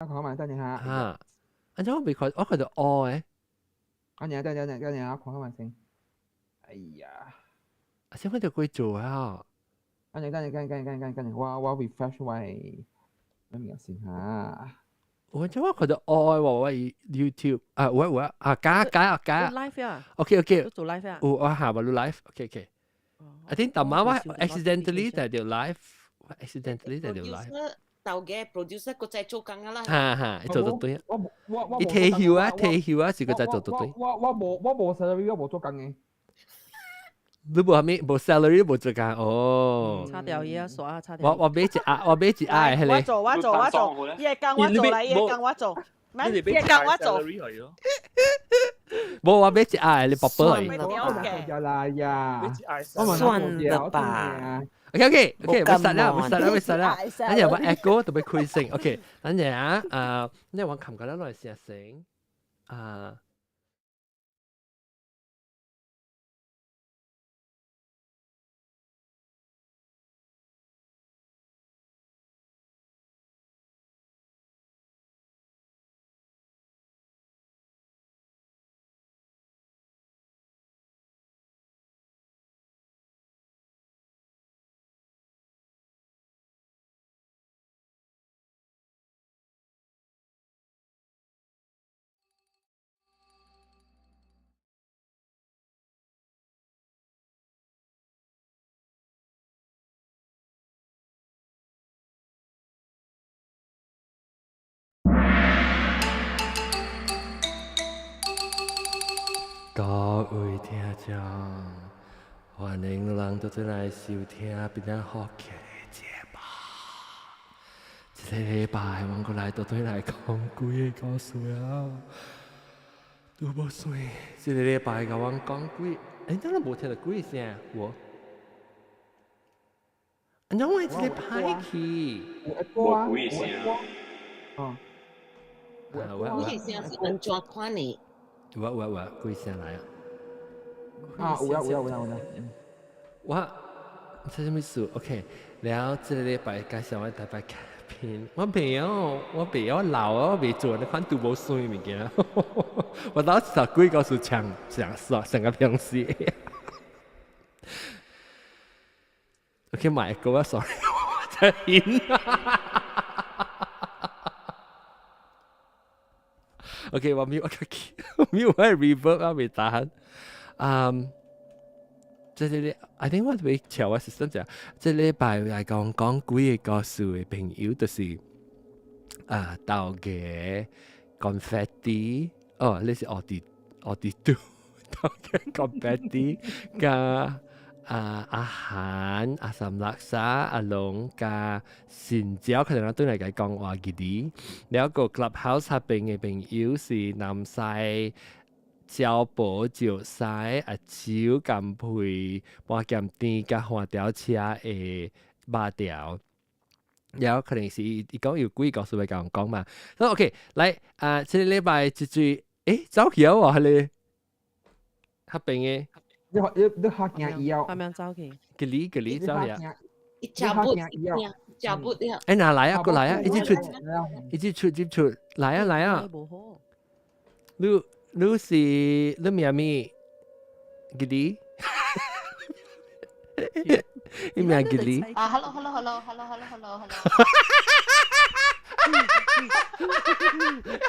看覓，等陣下。嚇，按怎我未看，我看著烏的。啊，等等等等下，看看覓先。哎呀，啊，先看著幾做啊？啊，等等等等等等等，我 refresh 我的咩物先嚇。我怎我看著烏的喎，我 YouTube 啊，有啊有啊，啊加加加。 live 啊？OK OK。做 live 啊？有我下無 live，OK OK。I think 逐擺我 accidentally 就著 live，accidentally 就著 live。頭嘅 producer 閣在做工啊啦。哈哈，伊做得對。我我我伊退休啊，退休啊，是閣在做得對。我無 salary，我無做工的。你無啥物無 salary 無做工哦。擦掉伊啊，刷啊，擦掉。我買一盒，我買一盒的彼个。我做我做我做，伊會工我做來，伊會工我做，免伊會工我做。無我買一盒的，你寶寶。算了算了吧。 OK OK OK，袂殺啦，袂殺啦，袂殺啦。咱就把 echo 特別開聲。OK，咱就啊，啊，你我冚個啦落來試聲啊。各位聽眾，歡迎人都轉來收聽變咱好客的節目。這個禮拜，阮閣來倒轉來講鬼个故事啊！拄無算，這個禮拜共阮講鬼，欸，怎攏無聽著鬼聲？有無？按怎我這個歹去？無鬼聲。哦。鬼聲是按怎款的？有啊有啊有啊，鬼聲來啊！啊，有啊有啊有啊有啊！我這啥物事？OK，了這個禮拜介紹我台北卡片，我袂曉，我袂曉老啊，我袂做那款拄無算的物件。我當時鬼故事唱唱煞上個平時。OK，買個啊，sorry，我真興。OK，我 mute 我我 mute 我 reverb 啊，未打。嗯，這個 I think 我會調我 system 就，這禮拜來講講鬼个故事的朋友，就是啊，豆芽 confetti，哦，你是奧迪奧迪都豆芽 confetti 加啊阿韓阿三拉沙阿龍加善蕉，可能我對來講話記得。了個 clubhouse 下邊的朋友是南西。蕉婆石西阿手甘皮半鹹甜佮花雕車的肉條，然後可能是伊講有鬼故事欲共阮講嘛。所以 OK，來啊，這個禮拜這最欸走去啊喎，彼個彼邊的。你你你學驚伊哦？他們走去。吉里吉里走去啊！一食不食不了。欸，哪來啊？過來啊！一直出，一直出，一直出，來啊來啊！你。你是你名咩？吉利？你名吉利？啊，hello，hello，hello，hello，hello，hello，hello。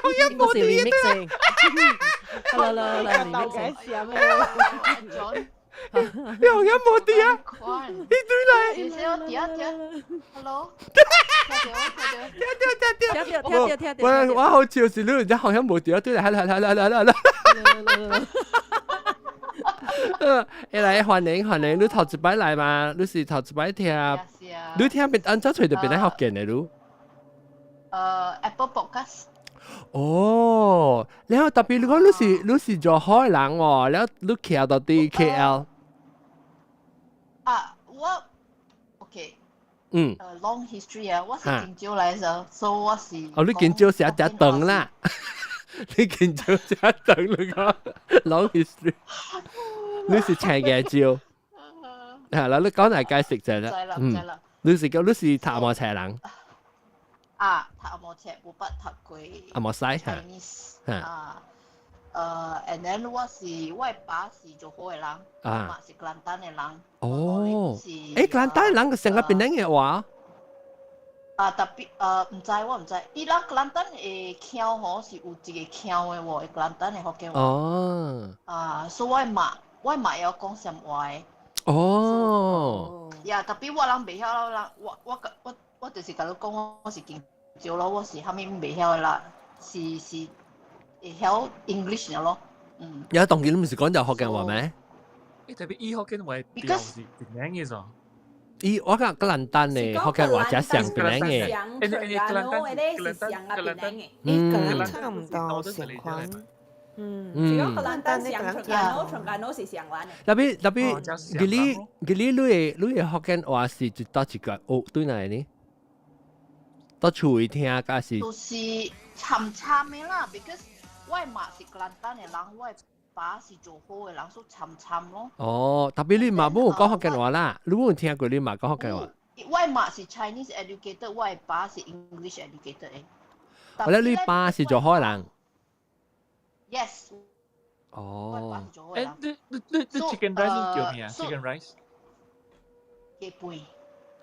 好音冇啲啊！Hello，hello，豆嘅聲咩？你好音冇啲啊！你對來。你先我聽聽，hello。聽聽聽聽聽聽。我我好笑是你，你好像冇啲啊！對來，來來來來來來。欸來歡迎歡迎，你頭一擺來嘛？你是頭一擺聽？你聽邊按怎揣著邊咧福建的你？Apple Podcast。哦，然後特別你講你是做海人喎，然後你徛到佇 KL。啊，我 OK。long history 啊，我是欽州來的，所以我是。哦，你欽州食食長啦。你欽州食長你講 long history。你是青嘅椒。係啦，你講嚟解釋就係啦。嗯。你是個你是塔摩斜人。啊，讀紅毛冊，無捌讀過紅毛西 Chinese 啊。And then 我的爸是柔佛的人，媽是吉蘭丹的人。哦，吉蘭丹的人成個檳城的話？啊，特別毋知我毋知，伊人吉蘭丹的腔吼是有一個腔的喎，吉蘭丹的福建話。啊，所以我的媽會曉講暹話的。呀，特別我人袂曉啦，我就是共你講，我是真少咯，我是啥物袂曉的啦，是會曉 English 爾咯，嗯。有當然你毋是講就福建話咩？特別伊福建話表是檳城的咋？伊我講吉蘭丹的福建話才像檳城的。是像啊檳城的。嗯，差唔多相款。嗯，是講吉蘭丹像長安佬，長安佬是上蘭的。特別，佢你你的福建話是一到一個哦，對哪呢？到厝聽，還是？就是參參的啦，because 我的媽是吉蘭丹的人，我的爸是柔佛的人，所以參參咯。哦，特別你媽無講福建話啦，你有聽過你媽講福建話？我的媽是 Chinese educated，我的爸是 English educated 的。我咧你爸是柔佛人。 Yes。哦。你 chicken rice 叫咩啊？chicken rice。雞飯。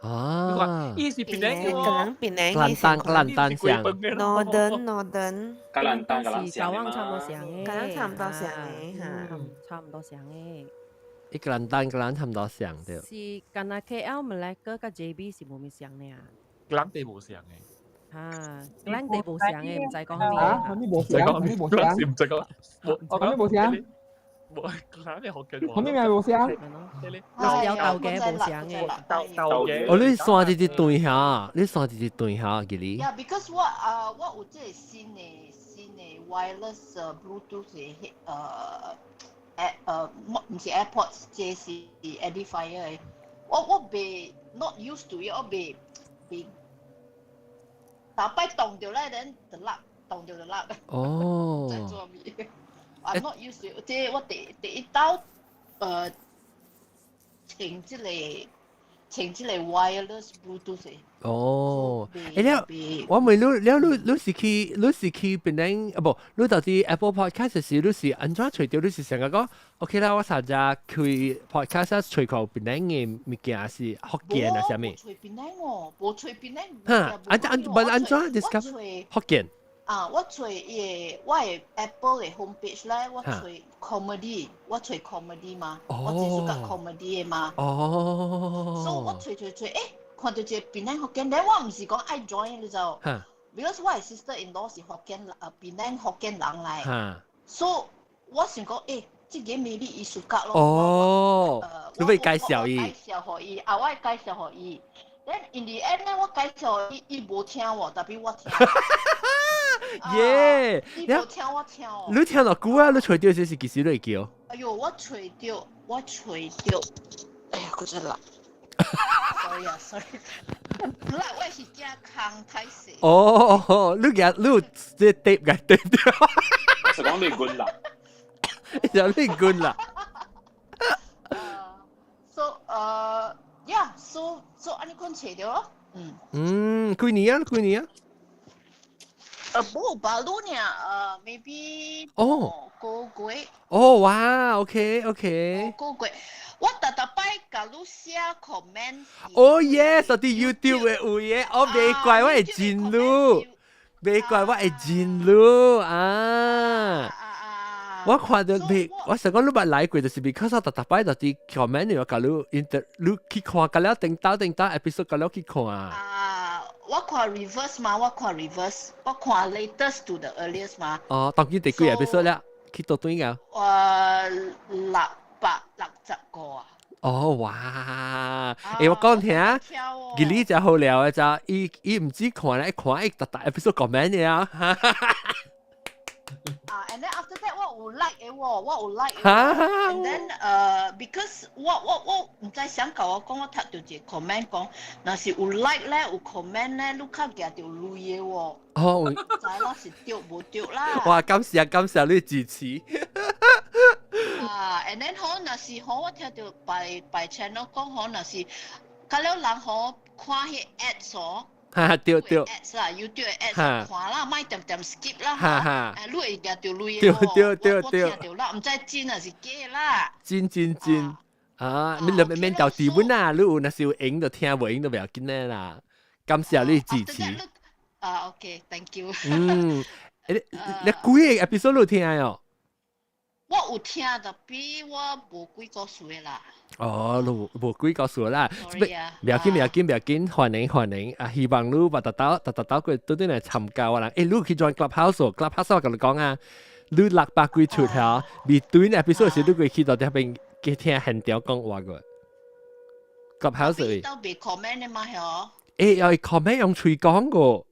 啊！伊是檳城嘅喎，檳城吉蘭丹吉蘭丹像。 Northern Northern。吉蘭丹吉蘭是交往差唔多像嘅，吉蘭差唔多像嘅嚇，差唔多像嘅。伊吉蘭丹吉蘭差唔多像對。是干那 KL 馬來哥佮 JB 是無咪像呢啊？吉蘭地無像嘅。啊，咱地無像嘅，毋知講咩。啊，啥物無像？啥物無像？唔知講，啥物無像？無，咱嘅福建話。啥物名無像？有豆嘅無像嘅。豆嘅。哦，你山一直斷下，你山一直斷下，記哩。 Yeah, because 我有這個新的 wireless Bluetooth 的毋是 AirPods，這是 Edifier 的。我袂 not used to it，我袂逐擺動著咧，then 就落，動著就落。在做咩？I'm not used to it。這我第一道穿這個 wireless Bluetooth 的。哦，了，我問你，了你是去檳城啊？無，你到底 Apple Podcast 時，你是按怎揣著？你是成日講 OK 啦，我實在開 podcast 揣靠檳城的物件是福建啊，啥物？揣檳城哦，無揣檳城。哈，按按按怎 discover 福建？啊，我揣伊個我的 Apple 的 homepage 咧，我揣 comedy，我揣 comedy 嘛，我只是講 comedy 的嘛。所以我揣揣揣，看到一個檳城福建，咧我毋是講愛 join 你就，because 我的 sister in law 是福建檳城福建人來，所以我想講，這個 maybe 伊 suka 咯。哦，你會介紹伊？介紹予伊，啊，我會介紹予伊。Then in the end 咧，我介紹伊，伊無聽喎，特別我聽。耶！伊無聽我聽哦。你聽偌久啊？你揣著這是幾時你會叫？哎喲，我揣著，我揣著，哎呀，閣再來。Sorry 啊，sorry。來，我是驚空太細。哦，你驚你有這 tape 嘅 tape 掉？我是講你滾啦。就你滾啦。 So，yeah，so 按呢款揣著咯。嗯。嗯，幾年啊？幾年啊？無 baru 呢，maybe 個月。哦，哇，OK OK。個月，我逐逐擺共你寫 comment。哦耶，佇 YouTube 的有耶，我袂怪我會認你，袂怪我會認你啊。我看到袂，我想講你捌來過，就是 because 我逐逐擺就佇 comment 我共你 inter，你去看，甲了頂到頂到 episode 共了去看。啊，我看 reverse 嘛，我看 reverse，我看 latest to the earliest 嘛。哦，當今第幾 episode 了？去到對個？665個啊。哦，哇！我講聽，佢呢就好料嘅咋，伊毋止看咧，看伊逐逐 episode comment 嘅啊。啊，and then after that 我有 like 的喎，我有 like 的喎，and then because 我毋知想共我講，我讀著一個 comment 講，若是有 like 咧，有 comment 咧，你較舉著鐳的喎。哦，知啦是對無對啦。哇，感謝感謝你支持。啊，and then 好，若是好，我聽著別別 channel 講好，若是較了人好看彼 ads 哦，哈對對。 ads 啦，YouTube 的 ads 看啦，莫恬恬 skip 啦，哈。啊，你會舉著鐳對對對對。我聽著啦，毋知真還是假啦。真真真。啊，你免掉地本啊，你有若是有閒就聽，無閒就不要緊的啦。感謝你支持。啊，OK，thank you。嗯，你幾个 episode 你聽哦？我有聽，tapi 我無幾個數的啦。哦，你無幾個數啦。 Sorry 啊。不要緊，不要緊，不要緊，歡迎歡迎啊！希望你把達到達達到過對對來參加我啦。欸，你去 join Clubhouse，Clubhouse 我共你講啊，你600幾出頭，未對 episode 時你會去到這邊去聽現場講話個。Clubhouse 都袂 comment 的嘛，嗬？欸，有 comment 用喙講個。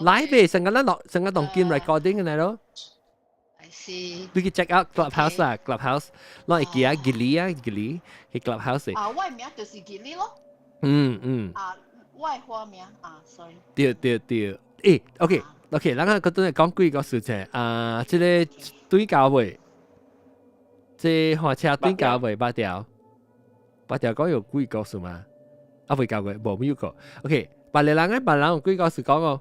來唄，成個咱錄，成個當見 recording 嘅嚟咯。 I see。你去 check out Clubhouse 啊，Clubhouse，攞會記啊，吉利啊，吉利去 Clubhouse。啊，我的名就是吉利咯。嗯嗯。啊，我的花名啊，sorry。對對對，欸，OK OK，咱個嗰陣講幾個事情啊，這个對交未？這火車對交未？八條，八條講有幾個事嘛？啊，未交過，無沒有過。OK，別個人咧，別人有幾個事講哦。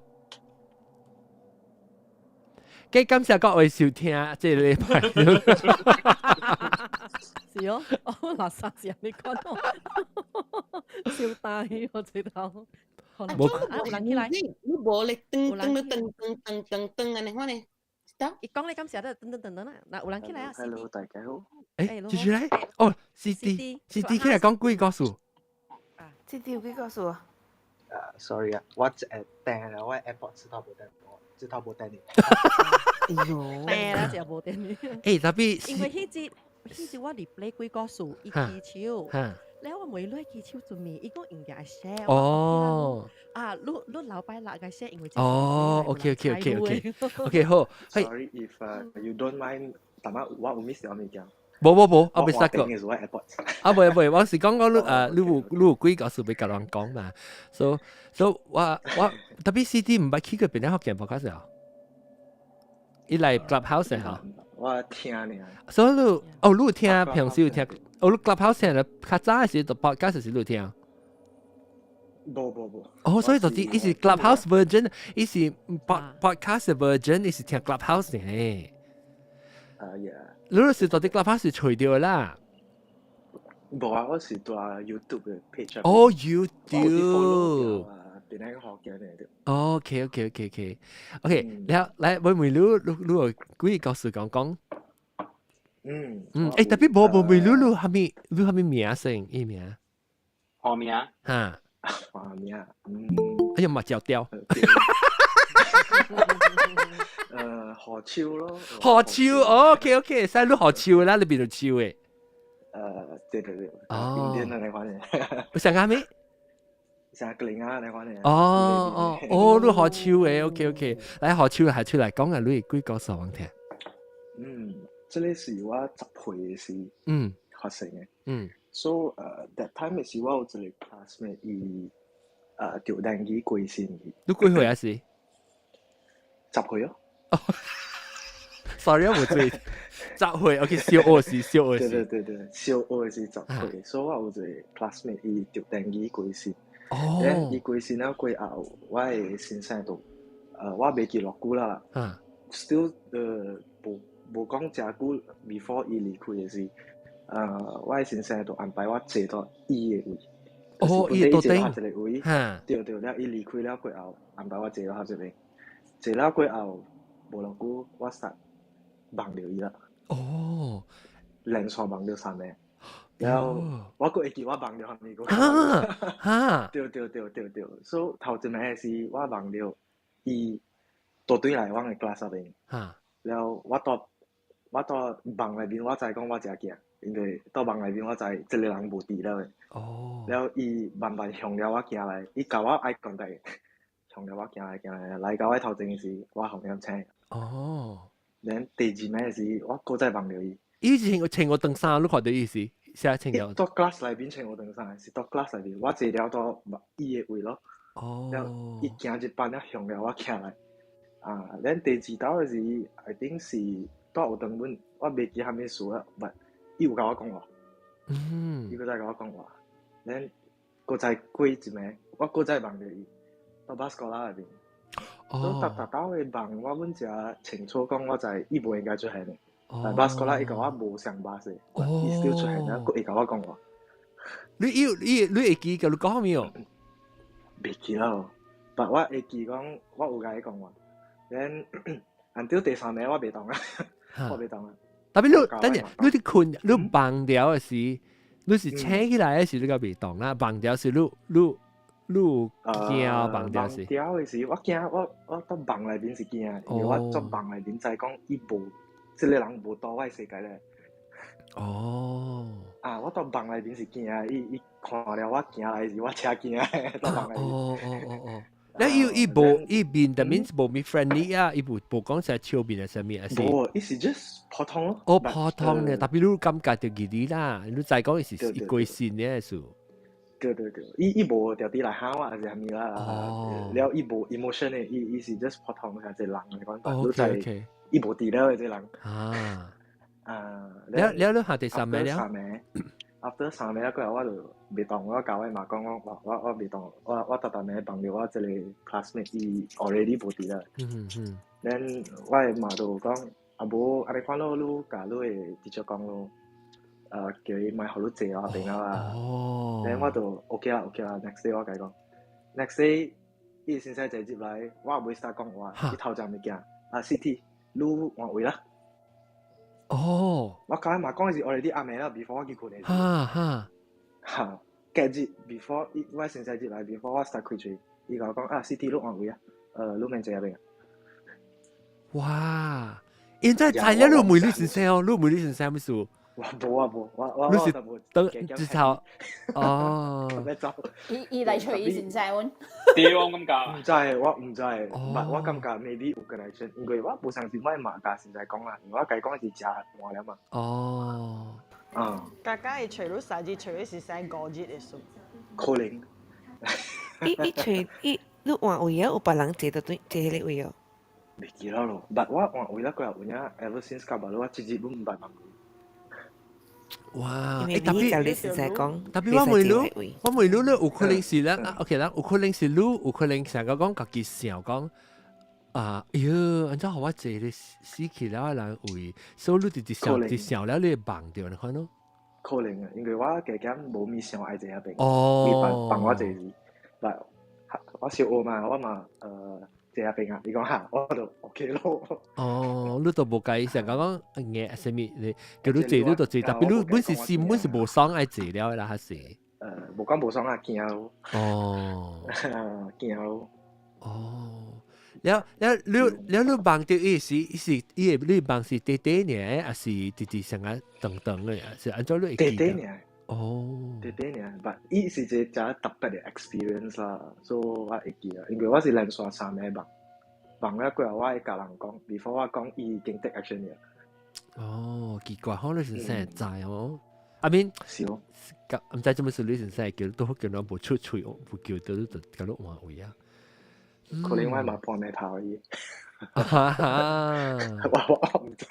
幾感謝各位收聽，這个禮拜。是哦，哦，垃圾是你講哦，笑大我知道。無啊，有人起來，你無咧噔噔噔噔噔噔噔按呢款呢？伊講你感謝得噔噔噔噔啦，嗱有人起來啊 Hello，大家好。欸，繼續來，哦，CD，CD 起來講幾個故事？ CD 有幾個故事啊？ Sorry 啊，我訂了，我 AirPod 這套無電，這套無電。哎呦，病啦，就無電。欸，tapi 因為彼節彼節我佇 play 幾個數，伊起手，了我問你起手做咩？伊講應該 share。哦。啊，你老擺六個 share，因為哦，OK 好。 Sorry if you don't mind，但係我有 miss 咗物件。無無無，我未識過。啊，袂袂，我是講講你誒，你有幾個事欲共人講嘛？So 我 tapi CD 毋捌去過邊個福建 podcast 啊？伊來 Clubhouse 嚇。我聽爾。所以你哦，你有聽平時有聽？哦，你 Clubhouse 聽了較早時就 podcast 時你有聽？無無無。哦，所以就是伊是 Clubhouse version，伊是 podcast version，伊是聽 Clubhouse 呢。啊，yeah。你是到底 Clubhouse 是除掉啦？無啊，我是佇 YouTube 的 page。哦，YouTube。邊個學嘅呢？ OK，了來，問問你，你你有幾個故事講講？嗯。嗯，欸，tapi 無無問你，你啥物你啥物名姓？伊名？何名？哈。何名？嗯。哎呀，嘛焦掉。何超咯。何超，OK，使你何超啦，你變做超的。對對對。哦。經典啊，你講嘅。上下咩？上格林啊，你講嘅。哦哦哦，你何超的，OK，來何超係出來講下你幾個數聽。嗯，這个是我10歲時發生的。So ，that time 是我有一个 classmate，伊著電機過身去。你幾歲啊？是？10歲哦。 Sorry 啊，無注意。10歲，OK，小學時，小學時。對對對對，小學時10歲，所以我有一个 classmate，伊著電機過身。哦。伊過身了過後，我的先生就，我袂記偌久啦。Still，無無講誠久，before 伊離開的時，我的先生就安排我坐到伊的位。哦，伊桌頂。一个位。對對，了伊離開了過後，安排我坐到這邊。坐了過後，無偌久，我實夢著伊啦。哦。連續夢著三个。然後我閣會記我夢著啥物個。哈。對對對對對，所以頭一暝是我夢著伊倒轉來阮的 class 內面。了我佇夢內面，我知講我誠驚，因為佇夢內面我知這个人無佇了的。哦。了伊慢慢向了我行來，伊共我 eye contact，向了我行來行來，來到我頭前時，我予伊醒。哦。然第二暝時，我閣再夢著伊。伊是穿穿五長衫，你看著伊是寫穿著。佇 class 內面穿烏長衫，是佇 class 內面，我坐了佇伊的位咯。哦。了伊行一班了向了我徛來。啊，咱第二道的時，I think 是佇學堂阮，我袂記啥物事啦，but 伊有共我講話。伊閣再共我講話，咱閣再過一暝，我閣再夢著伊，到 bus sekolah 內面。都逐逐兜的夢，我阮誠清楚講，我知伊無應該出現的。但 bus sekolah 伊共我無上巴士，伊 still 出現啊，閣會共我講話。你會記佮你講沒有？袂記咯，但我會記講，我有共伊講話。Then until 第三暝我袂動啦，我袂動啦。 Tapi 你等陣，你佇睏，你夢著的時，你是醒起來的時，你閣袂動啦。夢著時，你有驚夢著時？夢著的時，我驚，我佇夢內面是驚，因為我做夢內面知講伊無，這个人無佇我的世界咧。啊！我佇夢內面是驚，伊看了我行來時，我車驚佇夢內面。哦哦哦哦。你伊無伊面的面無咪 friendly 啊？伊無講成笑面係啥物啊？是？無，伊是 just 普通咯。哦，普通嘅，tapi 你感覺就記得啦，你知講伊是一過身嘅事。對對對，伊無特別來喊我，還是啥物啦？了伊無 emotion 的，伊是 just 普通像一個人來講，你知伊無佇了的這個人。啊！了了你下第三暝了。三暝，after 三暝過後我就袂動，我共我媽講我袂動，我逐逐暝夢著我這個 classmate 伊 already 無佇啦。Then 我的媽就講，啊無按呢款咯，你共你的 teacher 講咯，叫伊莫予你坐我邊啊。Then 我就 OK 啦 OK 啦，next day 我共伊講，next day 伊先生坐入來，我也未 start 講話，伊頭一物件，啊 CT，你換位啦。我共伊媽講的是 already 暗暝啦，before 我去睏的。哈，隔日 before 我先生入來，before 我 start 開喙，伊共我講啊，CT 你換位啊，你免坐遐邊。哇！現在知了你問你先生哦，你問你先生咩事？我無啊無，我你是等之後哦。伊伊來揣伊先生阮。對，我感覺。毋知，我毋知，毋捌，我感覺 maybe 有 connection，因為我無相信我媽共先生講啦，因為我共伊講是食換了嘛。剛剛伊揣你3日，揣你是3五日的事。可能。伊伊揣伊，你換位啊？有別人坐到對坐彼个位哦。袂記了咯，but 我換位了過後，有影 ever since 到巴魯，我一日攏毋捌夢。哇！欸， tapi 你實在講， tapi 我問你，我問你，你有可能是咱啊，OK 啦，有可能是你，有可能成個講家己想講啊，哎喲，按怎予我坐咧死去了的人位，所以你直直想，直想了你會夢著，你看咯。可能啊，因為我加減無物想愛坐遐邊，伊放放我坐時，但我小學嘛，我嘛坐遐邊啊，伊講哈，我就 OK 咯。哦，你都無介意成個講硬啥物，你叫你坐你就坐，tapi 你本是心本是無爽愛坐了啦，還是？無講無爽啊，驚咯。驚咯。哦。了了你了你夢著伊是伊是伊個你夢是短短爾，還是直直成個長長的？是按怎你會記得？短短爾。短短爾，but 伊是一個誠特別的 experience 啦，所以我會記啊，因為我是連續三暝夢，夢了過後我會共人講，before 我講伊已經 take action 了。哦，奇怪，可能是先會知哦。I mean，是哦，毋知做乜事你先生叫都叫人無出喙，無叫到你就共你換位啊。可能我嘛半暝頭伊。我毋知。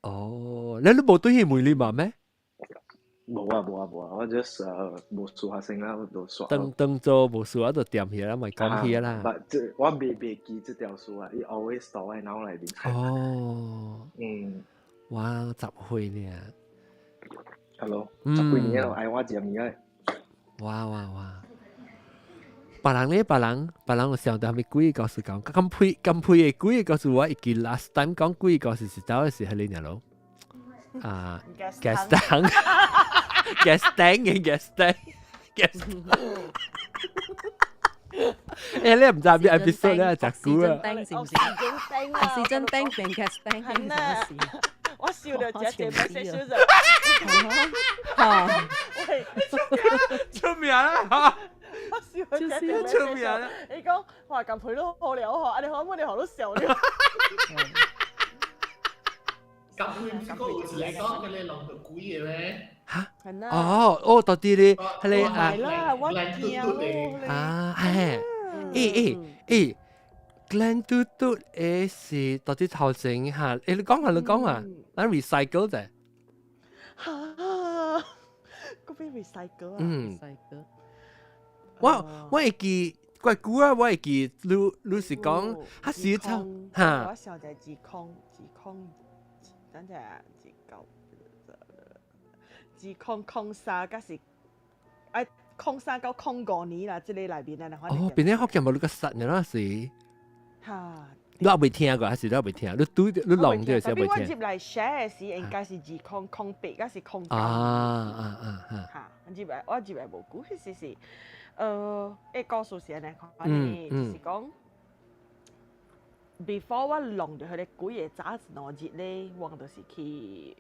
哦，你無對伊問你嘛咩？無啊無啊無啊，我 just 無事發生啦，我就煞。當當做無事，我就掂起啦，咪講起啦。 But 這我袂記這條事啊，伊 always 佇我腦內面。哇，10歲呢。 Hello，10幾年咯，愛我一年啊。哇哇哇！別人咧，別人有想到啥物鬼故事講？咁配咁配的鬼故事，我會記 last time 講鬼故事是走的是彼個爾咯。啊，gas tank，gas tank 嘅 gas tank，gas。你毋知邊 episode 咧？食久啊？是毋是？Oxygen tank 變 gas tank 係什麼事？我笑到只只沒識笑就。嚇！喂，出名啦嚇！我笑到只只出名啦！你講話咁佢都好了嗬，啊你可唔可以學都笑了？咁佢唔是講有一個講佢哋弄到鬼嘅咩？嚇！哦哦，到底咧，彼個啊，係啦，我驚咯。啊，係，欸欸欸，Glen 嘟嘟誒是到底頭前嚇？欸，你講下你講下，咱 recycle 者。嚇！嗰邊 recycle 啊？recycle。我會記怪久啊，我會記你是講較少抽嚇。我想就係二空，等陣29，2003，佮是哎03到05年啦，這個內面啊，哦，邊啲福建無你個實呢啦是。嚇。你也未聽過，還是你也未聽？你拄你弄著時未聽。我入來寫的時，應該是2008，還是09。啊啊啊啊！嚇，入來我入來無久，彼時是，故事是按呢款的，就是講，before 我弄著彼個鬼的早一兩日咧，我就是去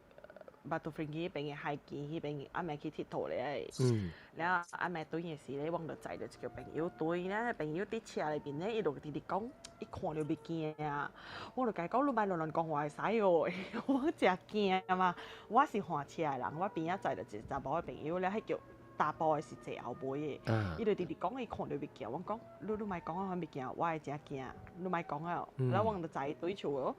Batu Ferringhi 彼邊的海墘彼邊，暗暝去𨑨迌咧。了後暗暝轉的時咧，我就載著一個朋友轉咧，朋友佇車內面咧，伊就直直講，伊看著物件啊，我就共伊講，你莫亂亂講話會使哦，我誠驚嘛。我是換車的人，我邊仔載著一個查某的朋友咧，彼叫查埔的是坐後尾的，伊就直直講伊看著物件，我講你莫講啊，物件我會誠驚，你莫講啊，了我就載伊轉厝咯。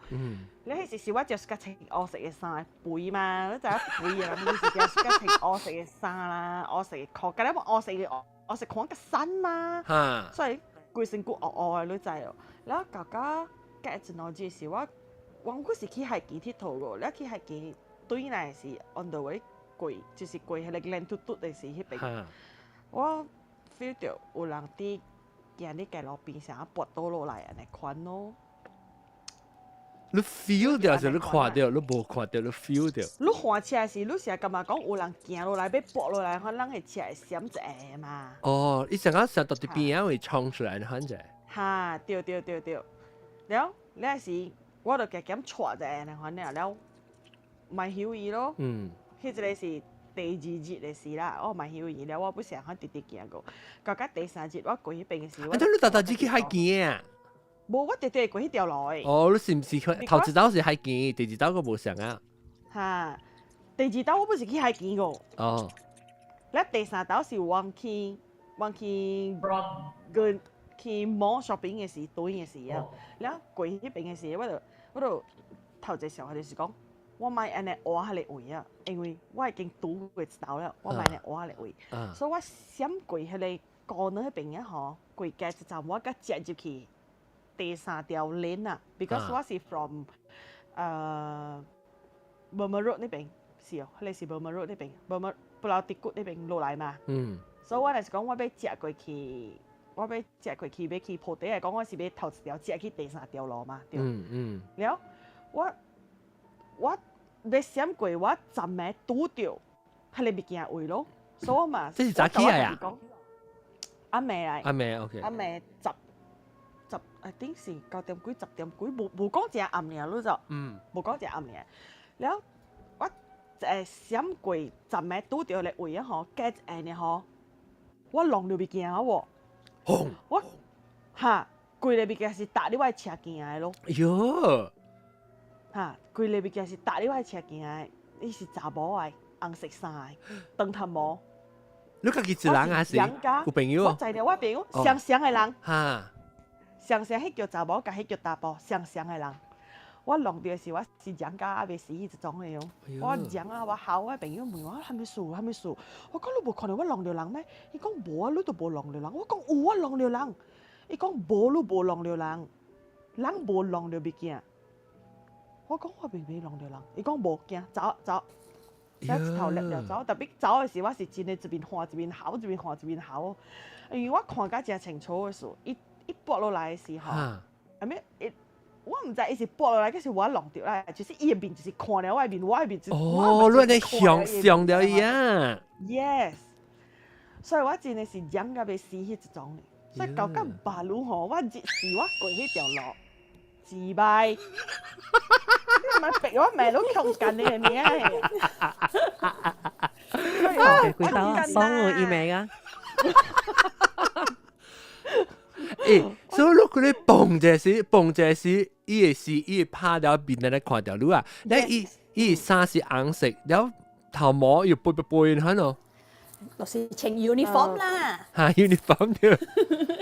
了彼時是我就是較穿烏色的衫，肥嘛，你知影肥的人，你是就是較穿烏色的衫啦，烏色的褲，佮了烏色的烏色款較瘦嘛，所以規身軀烏烏的，你知哦。了到到隔一兩日時，我閣是去海墘𨑨迌個，了去海墘轉來是 on the way 過，就是過彼個連突突的時彼邊，我 feel 著有人佇行佇街路邊上跋倒落來按呢款咯。你 feel 著是你看著，你無看著，你 feel 著。你換車時，你是感覺講有人行落來欲跋落來，可能人的車會閃一下嘛？哦，伊上個上到佇邊仔會衝出來，反正。哈，對對對對，了，了時我就加減掣一下，呢款了了，嘛曉伊咯。彼一個是第二日的事啦，我嘛曉伊了，我不想直直行過。到到第三日我過彼邊的時，啊，你逐逐日去海墘啊？無，我直直過彼條路的。哦，你是毋是去頭一道是海墘，第二道閣無相啊？哈，第二道我不是去海墘個。哦。了第三道是往去跟去 mall shopping 的時，轉的時啊。了過彼邊的時，我就頭一個想法就是講，我莫按呢蚵彼個位啊，因為我已經拄過一道了，我莫按呢蚵彼個位，所以我閃過彼個高那彼邊啊吼，過街一站我閣接入去第三條 lane 啊，because 我是 from Burma Road 那邊，是哦，彼個是 Burma Road 那邊，Burma Pulau Tikus 那邊落來嘛。所以我就是講我欲接過去，我欲接過去欲去鋪底來講，我是欲頭一條接去第三條路嘛，對。了，我欲閃過，我站暝拄著彼個物件位咯，所以我嘛。這是早起來啊？暗暝來。暗暝 OK。暗暝十十，I think 是9點幾10點幾，無講誠暗爾，你就。無講誠暗爾。了，我閃過站暝拄著彼個位啊吼，加一下呢吼，我弄著物件啊喎。我哈，規个物件是踏入我的車行的咯。喲。哈，規个物件是踏入我的車行的，伊是查某的，紅色衫的，長頭毛。你家己一人還是有朋友？我載著我朋友，相像的人。相像彼叫查某，佮彼叫查埔，相像的人。我弄著時，我是驚甲猶未死彼一種的哦。我驚啊！我吼我朋友問我啥物事？啥物事？我講你無看著我弄著人咩？伊講無啊，你都無弄著人。我講有啊，弄著人。伊講無，你無弄著人，人無弄著物件。我講我明明弄著人，伊講無驚，走走。一頭掠了走，特別走的時，我是真的一邊看一邊吼，一邊看一邊吼。因為我看甲誠清楚的時，伊伊跋落來的時候，係咪？伊我毋知伊是跋落來，抑是我弄著啦，就是伊的面就是看了我的面，我的面就哦，你按呢想想著伊啊？Yes，所以我真的是驚甲欲死彼一種的。所以到今馬路吼，我日時我過彼條路，自敗。你毋係逼我罵你強姦你的名。幾刀啊？爽我伊名啊！所以你佢咧蹦這時，蹦這時，伊會是伊會拍了面來看著你啊。你伊衫是紅色，了頭毛又背背背看咯。就是穿 uniform 啦。哈，uniform 對。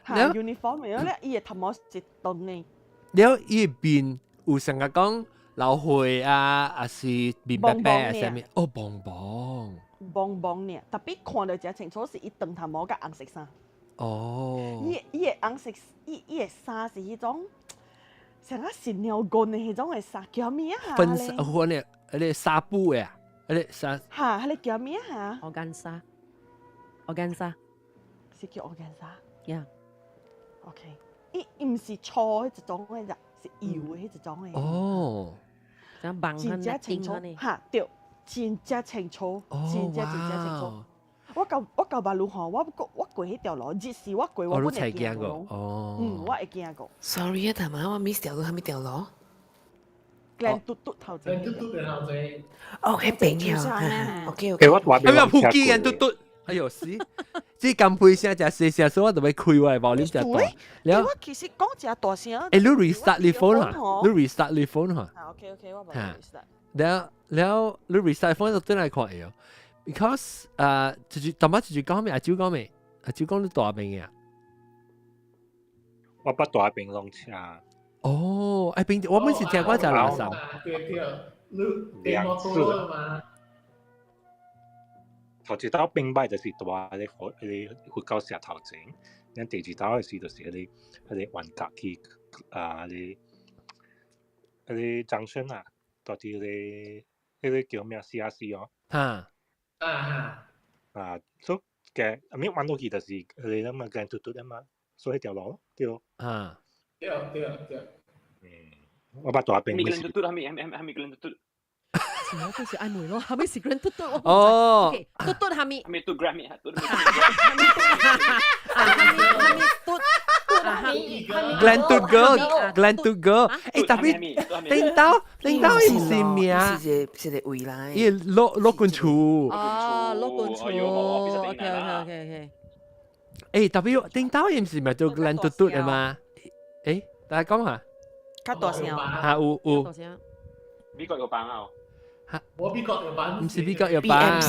哈，uniform 了咧，伊的頭毛是長的。了伊面有成個講老歲啊，還是面白白啊，啥物？哦，茫茫。茫茫爾，特別看著誠清楚是伊長頭毛佮紅色衫。哦。伊伊的紅色，伊的衫是彼種像啊神鳥棍的彼種的衫，叫咩啊？粉紗，嗰個嗰個紗布的啊，嗰個紗。嚇，彼個叫咩啊？ Organza，organza 是叫 organza。 Yeah。 OK，伊伊毋是粗的一種的，咋，是幼的彼一種的。哦。真正清楚，嚇對，真正清楚，真正真正清楚。我到馬路吼，我過彼條路，日時我過我本會驚過。哦。嗯，我會驚過。 Sorry 啊，大媽，我 miss 掉咗係咪條路？靚嘟嘟頭前。靚嘟嘟嘅頭前。哦，彼邊啊。OK OK。我話哎呀，撲機人嘟嘟，哎呦死！這乾杯聲誠細聲，所以我就欲開我的 volume 誠大。了，我其實講誠大聲。欸，你 restart 你 phone 哈？你 restart 你 phone 哈？啊，OK OK，我無 restart。了了，你 restart phone 就轉來看會哦。Because 啊，就是淡仔就是講咩？阿周講咩？阿周講你大邊嘅啊？我捌大邊攏車。哦，哎邊，我本是聽過誠垃圾。對對，你兩次嘛？頭一道兵敗就是蹛咧佛，彼个佛教社頭前，咱第二道的時就是彼个彎角去啊，彼個張生啊，蹛佇彼個叫咩 CRC 哦。哈。啊啊，所以嘅後面彎落去就是彼個嘛，跟嘟嘟啊嘛，所以彼條路對。啊。對對對。嗯，我捌蹛邊。咪跟嘟嘟，係咪係咪係咪跟嘟嘟？我都是愛問咯，係咪是 Grand 嘟嘟？哦，嘟嘟係咪？係咪嘟 Grab 咪？嘟係咪嘟嘟係咪？Glen 嘟哥，Glen 嘟哥，欸，tapi 頂到頂到伊毋是名，是一個位來。伊老老君厝。哦，老君厝。OK OK OK OK。欸，tapi 頂到伊毋是咪叫 Glen 嘟嘟的嗎？欸，大家講下。較大聲。嚇有有。美國有版啊！我美國有版，毋是美國有版。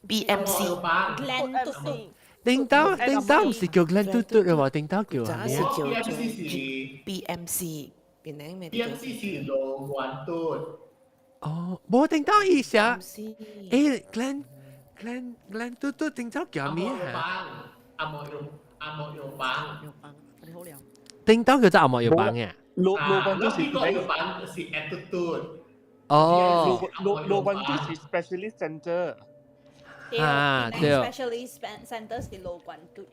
BMC Glen 嘟嘟。頂到頂到毋是叫 Glen 嘟嘟的喎，頂到叫啥？是叫 BMC 是邊個名？BMC 是羅源嘟。哦，無頂到伊寫。欸，Glen Glen Glen 嘟嘟頂到叫咩啊？阿莫用阿莫用版。用版，你好了。頂到叫做阿莫藥房嘅。羅羅源都是美國有版是 at 嘟嘟。哦，羅羅源都是 specialist center。啊，對。 Specialist center 是羅源嘟。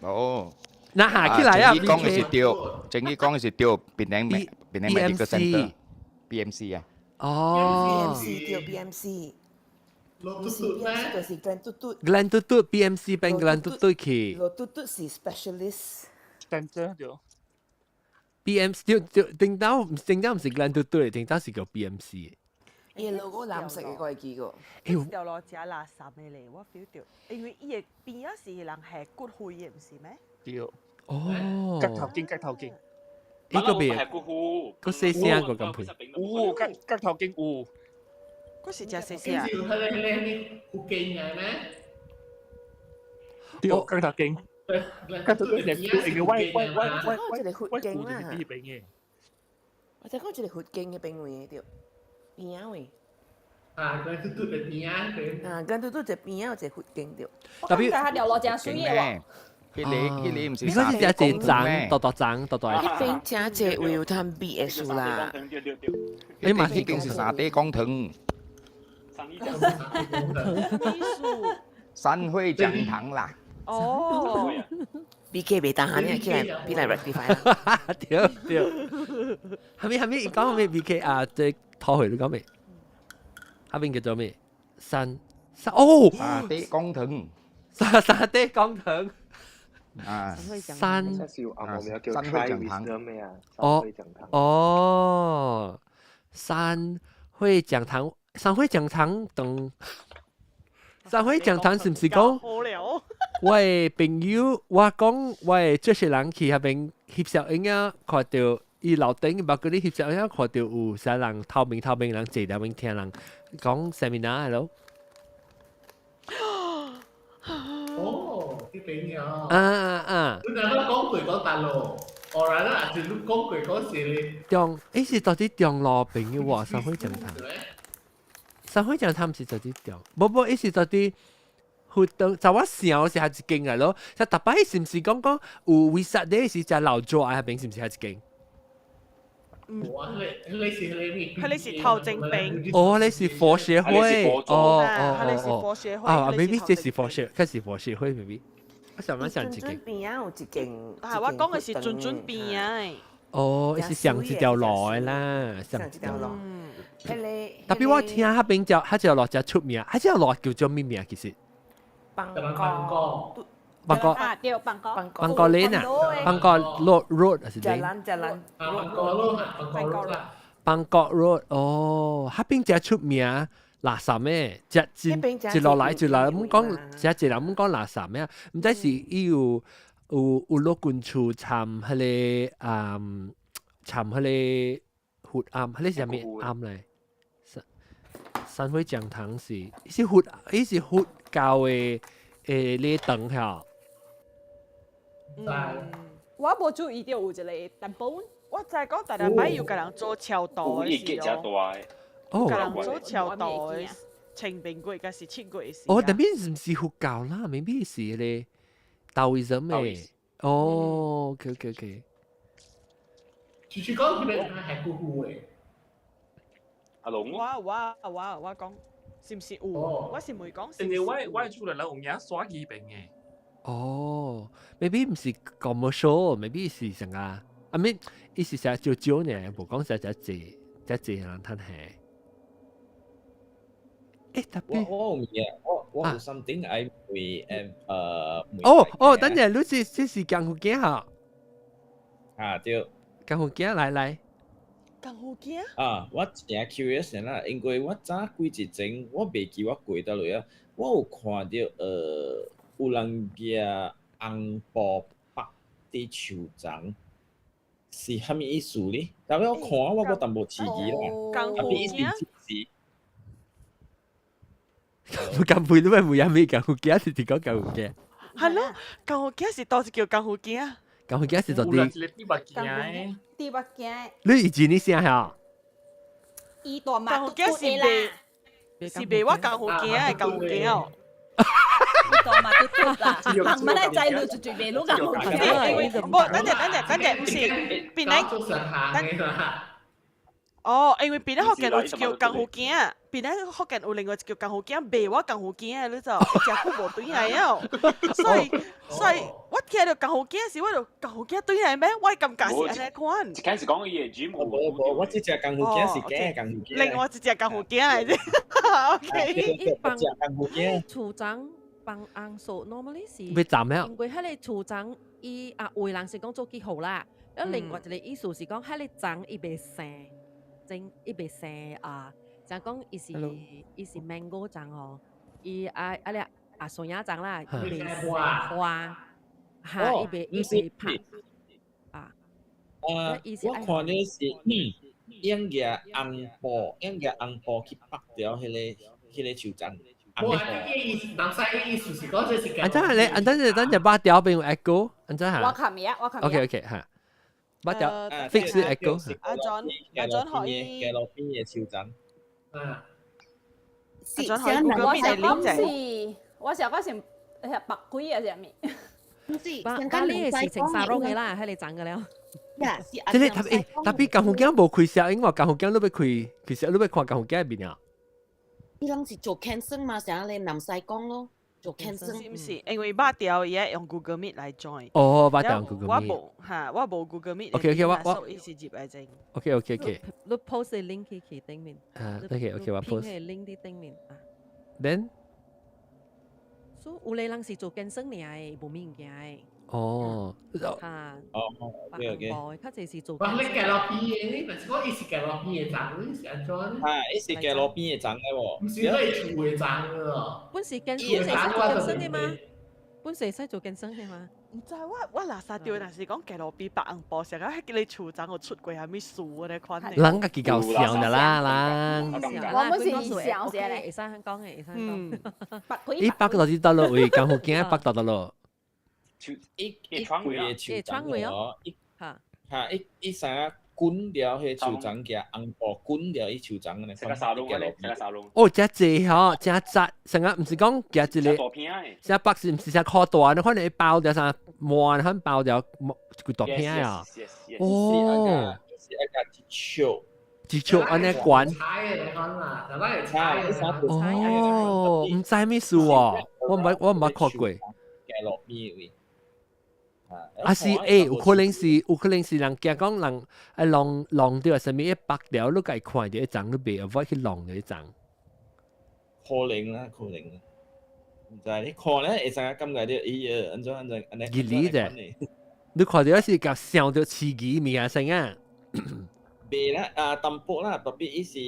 哦。那下起來啊！正義講的是對，正義講的是對，檳城檳城 medical center，BMC 啊。哦。 BMC 對 BMC。唔是 BMC 就是 Glen 嘟嘟。 Glen 嘟嘟 BMC 變 Glen 嘟嘟去。羅嘟嘟是 specialist center 對。 BMC 對對，頂到頂到毋是 Glen 嘟嘟，頂到是叫 BMC。伊 logo 藍色嘅，我會記過。條路誠垃圾的咧，我 feel 到，因為伊的邊仔是人下骨灰的，毋是咩？對。哦。角頭徑，角頭徑。呢個別，個細聲個咁配。有，角角頭徑有。嗰是誠細聲。是彼个彼个福建嘅咩？對，角頭徑。角頭徑因為我我我我我一個佛經啦。我就講一個佛經嘅邊位對。邊仔位？啊，跟嘟嘟的邊仔。啊，跟嘟嘟一邊仔有一個佛經對。我感覺佢條路誠媠的喎。彼個彼個毋是你講是誠濟層，大大層，大大。彼邊誠濟位有通美的事啦。你嘛已經是沙地講堂。三會講堂啦。哦。 B K 袂當下，你起來，比來 rectify 啦。對對。後面後面，伊講咩 B K 啊？這討回你講咩？後面叫做咩？三三哦。沙地講堂。沙地講堂。啊。三。三會講堂。哦哦，三會講堂，三會講堂等。三會講堂是毋是講？我的朋友，我講我的這些人去彼邊翕相影啊，看著伊樓頂，包括你翕相影，看著有啥人透明透明人坐佇邊聽人講 seminar 咯。哦，彼邊啊！啊啊啊！你若講過講大陸，哦來啦，是你講過講是咧。中，伊是到底中路朋友喎，三會講堂。三會講堂毋是到底中，無無，伊是到底。活動就我想是係一間嚟咯，就特擺是唔是講講有 Wesak Day 是只老左喺邊，是唔是係一間？我你是你佢哋是頭前邊。哦，你是佛學會，哦哦哦，是佛學會。啊，maybe 這是佛學，佢是佛學會，maybe。我想問想一間。邊啊有一間。啊，我講嘅是準準邊啊。哦，是上一條路的啦，上一條路。特別我聽彼邊條，彼條路真出名，彼條路叫做咩名？其實。邦哥。邦哥。啊，對，邦哥。邦哥 lane 啊，邦哥 road 還是 lane？邦哥 road，邦哥 road。邦哥 road，哦，彼邊真出名，垃圾咩？只一落來就來，毋講，只一人毋講垃圾咩？毋知是伊有老君厝參彼個啊，參彼個佛庵，彼個是啥物庵咧？三會講堂是佛，伊是佛教的禮堂吼。我無注意到有一個淡薄。我知講，逐日擺有共人做超度的時哦，哦，共人做超度的清明月，抑是7月時。哦，但邊是毋是佛教啦？maybe 是彼個 Taoism 的。哦，OK OK OK。就是講佢哋係古古的。阿龍。我講，是毋是有？我是問講。因為我厝內有影刷機邊的。哦，maybe 毋是 commercial，maybe 是啥啊？I mean，伊是啥少少呢？無講啥遮濟，遮濟人趁下。欸，特別我有物件，我有 something 愛問。哦哦，等陣，你是這是江湖囝吼？啊對。江湖囝來來。江湖囝？啊，我真 curious 啦，因為我早幾日前我袂記我過倒落啊，我有看到有人舉紅布縛佇樹叢，是啥物意思呢？但我看我閣淡薄遲疑啦。江湖囝？江湖你咪冇有咩江湖囝？是講江湖囝？係咯，江湖囝是倒一叫江湖囝？江湖囝是做啲。豬目鏡的。豬目鏡。你以前你聲嚇？伊大馬江湖囝是袂是袂我江湖囝的江湖囝哦。大馬嘟嘟啦，人乜咧仔女就最袂攏江湖囝。無，等陣等陣等陣，毋是，邊咧？哦，因為邊咧福建有一叫江湖囝，邊咧福建有另外一叫江湖囝，袂我江湖囝的，你就誠久無轉來了，所以我聽著江湖囝時，我就江湖囝轉來咩？我感覺是按呢款。一開始講伊的 gym 無無，我這隻江湖囝是假的江湖囝。另外一隻江湖囝來啫。OK。伊幫厝長幫紅數，normally 是。欲斬咩？因為彼个厝長伊啊，有的人是講做記號啦，啊另外一個意思是講彼个欉伊袂生。種伊袂生啊，就講伊是 mango 欉吼，伊啊啊咧啊蒜仔欉啦，伊袂生花，哈，伊袂拍啊。啊，我看到是用舉紅布，用舉紅布去縛掉彼個樹欉。無，這意思，人使意思是講這是。按怎咧？按怎是等陣拔掉變 echo？按怎嚇？我看唔我看 OK OK 嚇。拔掉 fix echo。阿 John，阿 John 可以。街路邊的樹欉。啊。阿 John 可以我是講是，我是講是係白鬼啊，啥物？唔是，巴黎是穿紗籠的啦，彼个欉个了。這個特別特別江湖囝無開聲，因為江湖囝你欲開，其實你欲看江湖囝面啊。伊攏是做 cancer 嘛，成日南西講咯，做 cancer。是毋是？因為捌掉伊愛用 Google Meet 來 join。哦，捌掉用 Google Meet。我無嚇，我無 Google Meet。 OK OK，我伊是入來整。 OK OK OK。你 post 個 link 去頂面。啊，OK OK，我 post。個 link 佇頂面啊。 Then。所以有个人是做健身爾的，無物件的。哦。嚇。哦，OK OK。較濟是做。哇！你街路邊的，你毋是講伊是街路邊的欉，你是按怎？啊，伊是街路邊的欉的喎。毋是你厝的欉咯。本是健，本是使做健身的嗎？本是使做健身的嗎？毋知我我垃圾掉，若是講街路邊縛紅布，成個彼個厝欉有出過啥物事按呢款的。人家己夠笑的啦，人。我們是笑先咧，會使講的，會使講。伊縛到佇佗落位，江湖囝縛到佗落。伊伊規個樹欉哦，伊嚇伊伊啥滾掉彼樹叢嘅紅布滾掉伊樹叢呢。成個沙龍咧，成個沙龍。哦，真濟吼，真雜，成個毋是講夾一個，成白是毋是成箍大，你可能會包掉啥滿，可能包掉一個大片啊。哦，是一個一樹，一樹按呢懸。哦，毋知咩事哦，我毋捌看過。落邊位。啊是欸，有可能是人驚講人啊弄弄掉啥物一白條，你家看著一層，你袂 avoid 去弄著一層。可能啦，可能啦。毋知你看咧會知影感覺著伊呃按怎按怎按呢。熱理啫，你看著是共想著刺激物件先啊。袂啦，啊淡薄啦，特別伊是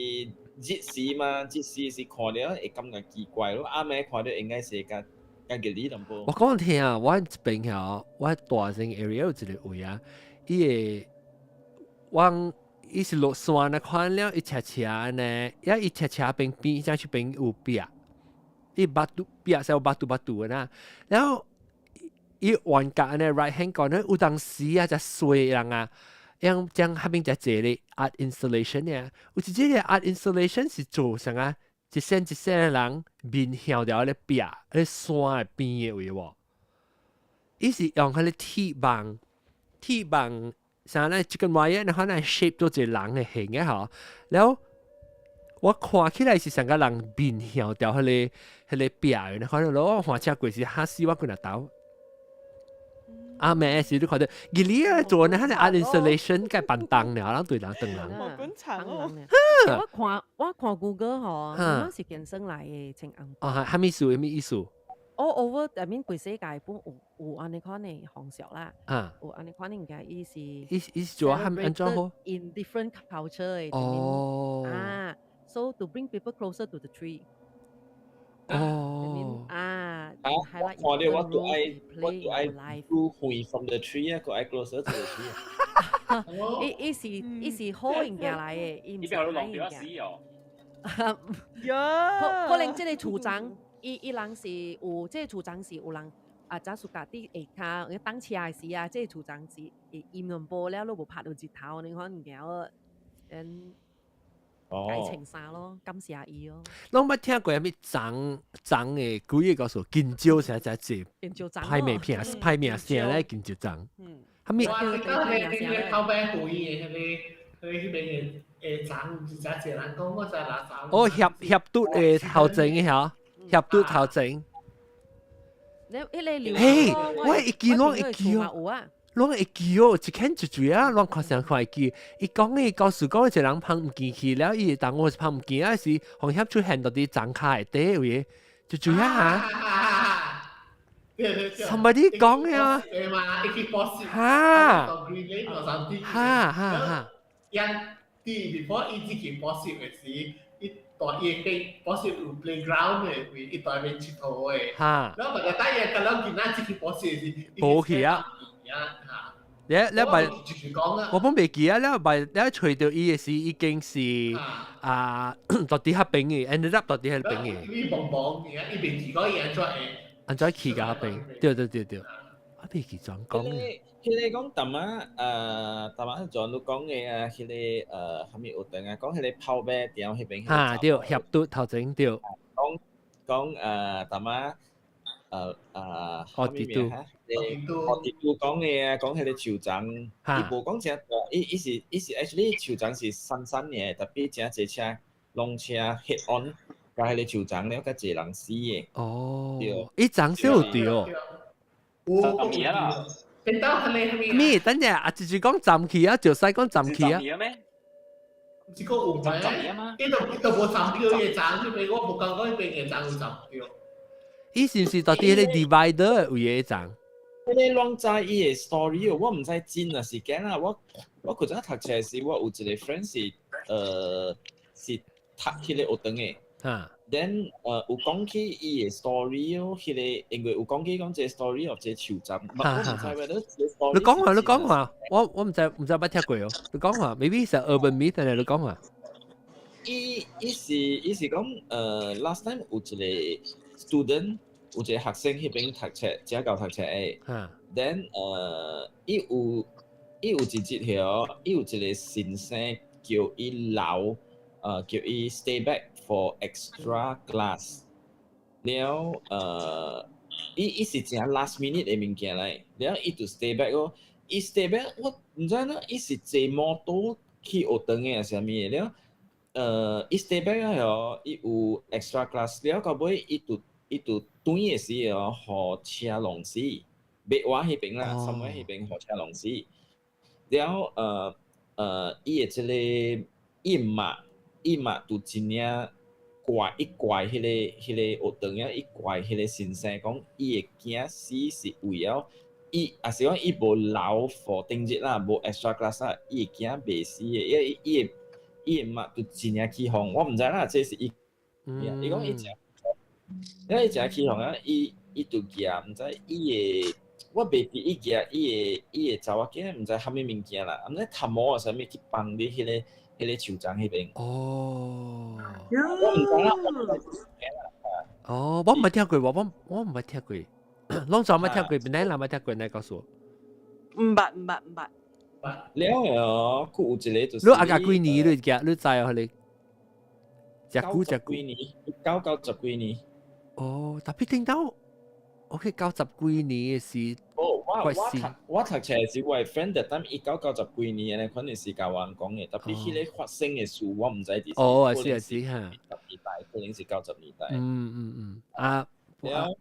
熱時嘛，熱時是看著會感覺奇怪咯，暗暝看著應該是較。我講聽啊，我這邊吼，我大聲 area 有一個位啊，伊會往伊是落山啊，看了伊斜斜呢，也伊斜斜邊邊，這邊有壁，伊 batu 壁是有 batu batu 的啦，然後伊彎角呢 right hand corner 有當時啊，只衰人啊，樣將彼邊只一個 art installation 呢，有一這個 art installation 是做啥啊？一身一身的人面向著彼個壁，彼個山的邊的位無？伊是用彼個鐵網，鐵網啥咧？這個 wire 然後來 shape 做一個人的形的吼。然後我看起來是像個人面向著彼個壁的，然後我看車過是嚇死我規若頭。啊咩事你看到，伊哩啊做呢，彼個 art installation 該辦當了，人對人當人。冇管層哦。我看 Google 吼，我是健身來的穿紅。哦，係啥物意思？啥物意思？All over 入面規世界本有按呢款的風俗啦。有按呢款的物件，伊是。伊是做按怎好？In different culture 的。哦。啊，so to bring people closer to the tree。哦。啊。啊！我看到我都愛 go 遠 from the tree 啊，個愛 closer to the tree。伊是好物件來的，伊毋是歹物件。哦。可能這個厝長，伊人是有，這個厝長是有人啊，假使家佇下跤，擋車的時啊，這個厝長是會陰兩波了，你無拍到日頭，你可能件嗯。改穿衫咯，感謝伊咯。攏捌聽過啥物髒髒的幾個告訴金蕉啥只字，歹名片歹名聲咧金蕉髒。嗯。啥物？我記得迄個頭尾回的彼個彼邊的髒，是誠濟人講，我知垃圾。哦，協協拄的頭前的嚇，協拄頭前。你彼個流。嘿，我會記，攏會記哦。攏會記哦，一看就注啊，攏看上看會記。伊講的故事講一個人芳毋見去了，伊會當我是芳毋見啊，是紅協出現到佇髒跤下底位，就注啊嚇。Somebody 講的啊？哈哈哈哈！人啲 before 伊自己補習的時，伊蹛伊邊補習有 playground 的位，伊蹛邊𨑨迌的。然後大家帶伊，甲咱囡仔自己補習的時，無去啊！你咪我本袂記啊！你咪你揣著伊的時已經是啊，到佇彼邊的，ended up 到佇彼邊的。伊茫茫爾，伊袂記講伊按怎會。按怎去共彼邊？對對對對，我袂記怎講嘅。彼個講淡仔，淡仔像你講的啊，彼個啥物學堂啊，講彼個炮馬場彼邊。哈對，協拄頭前對。講講淡仔。哦，地都，哦，地都講的啊，講彼個樹叢，伊無講誠大，伊是 actually 樹叢是散散的，特別誠濟車，攏車 head on，共彼個樹叢了，較濟人死的。哦，對，伊叢是有對哦。有啦，變到彼個咩？等陣啊，直接講站去啊，就使講站去啊。這個有咩？伊都無站掉伊個叢，這邊我無感覺彼邊的叢有站掉。伊是毋是到佇彼個 divider 位的叢？彼個攏知伊的 story 我毋知真啊是假啦。我舊陣讀冊時，我有一個 friend 是讀彼個學堂的。Then 有講起伊的 story 哦，彼個因為有講起講這個 story of 這個樹叢，我毋知 whether 這個 story。你講話，你講話，我毋知捌聽過哦。你講話，maybe 是 urban myth 嚟，你講話。伊是講last time 有一個 student 有一個學生彼邊讀冊，遮夠讀冊的。Then 伊有伊有一節曉，伊有一個先生叫伊留，叫伊 stay back for extra class。了伊是誠 last minute 的物件來，了伊就 stay back 咯。伊 stay back，我毋知影伊是坐摩托去學堂的還是啥物的了。伊 stay back 了，伊有 extra class 了，到尾伊就轉的時哦，予車弄死，麥活彼邊啦，三尾彼邊予車弄死。了伊的這個伊媽，伊媽就真正怪，伊怪彼個學堂啊，伊怪彼個先生講，伊的囝死是為了伊，抑是講伊無留 for 頂日啦，無 extra class 啦，伊的囝袂死的，因為伊的媽就真正起哄，我毋知啦，這是伊，伊講伊誠，因為伊誠起哄啊，伊就舉，毋知伊的，我袂記伊舉伊的查某囝，毋知蝦米物件啦，毋知頭毛啊啥物去放佇彼個樹叢彼邊。哦，我毋知啦，我毋知。哦，我毋捌聽過，我毋捌聽過，攏總捌聽過，邊個人捌聽過？你告訴我。毋捌毋捌毋捌。了後，閣有一個就是。你阿家幾年你記？你知哦？你食久食幾年？九十幾年。哦，tapi 聽到，OK，九十幾年的是。哦，我讀冊是我 friend 的，但1990幾年呢，可能是共我講的，tapi 彼個發生的事我毋知佇。哦，是啊是哈。 10年代，可能是90年代。嗯嗯嗯，啊，了。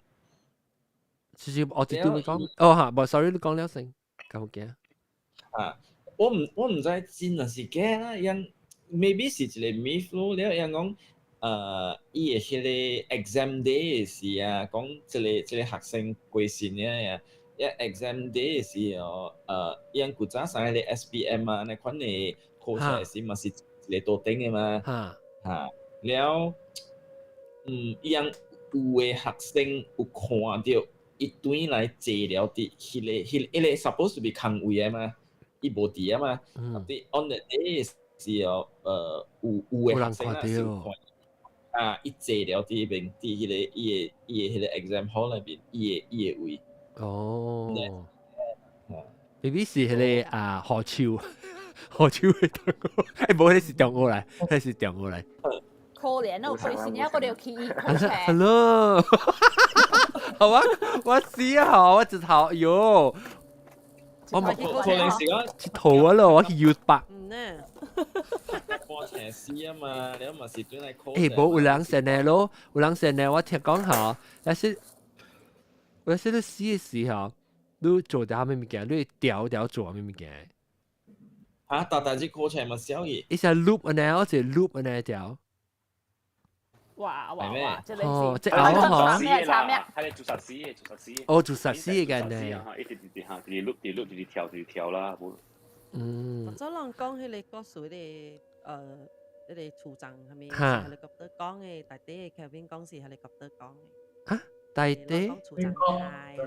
其實我直對你講，哦哈，無，sorry，你講了先，夠驚。啊，我毋知真抑是假啦，因 maybe 是一個 myth 咯，了𪜶講，伊的彼個 exam day 的時啊，講這個學生過身了呀，一 exam day 的時候，𪜶古早上彼個 SPM 啊，那款的考試的時嘛是一個桌頂的嘛，哈，了，𪜶有的學生有看著伊轉來坐了佇彼個 supposed to be 空位的嘛，伊無佇啊嘛，tapi on the day 時候，有的學生啊是有看。啊！伊坐了佇彼邊，佇彼個伊的彼個 exam hall 內邊，伊的位。哦。maybe 是彼個啊何秋，何秋的同學，欸，無，彼是中學來，彼是中學來。可憐哦，佢先一個條起考車。 Hello，好啊，我知啊，我直頭，喲，我冇可能是講佚佗啊咯，我去 use 白。半車死啊嘛，你嘛是轉來考。欸，無有人先的咯，有人先的，我聽講吼，但是，有時你死的時候，你做點啥物件，你會調調做啥物件？啊，大大隻考車嘛小伊。伊是 loop 按呢，我是 loop 按呢條。哇哇哇！這個哦，是這後吼，咩查咩？係做實事嘅，做實事。哦，做實事嘅呢？一直直嚇，直 loop 直 loop 直跳直跳啦，無。早人講彼個故事，彼個處長係咪？helicopter 講的，大底 Kevin 講是 helicopter 講的。啊，大底？處長係。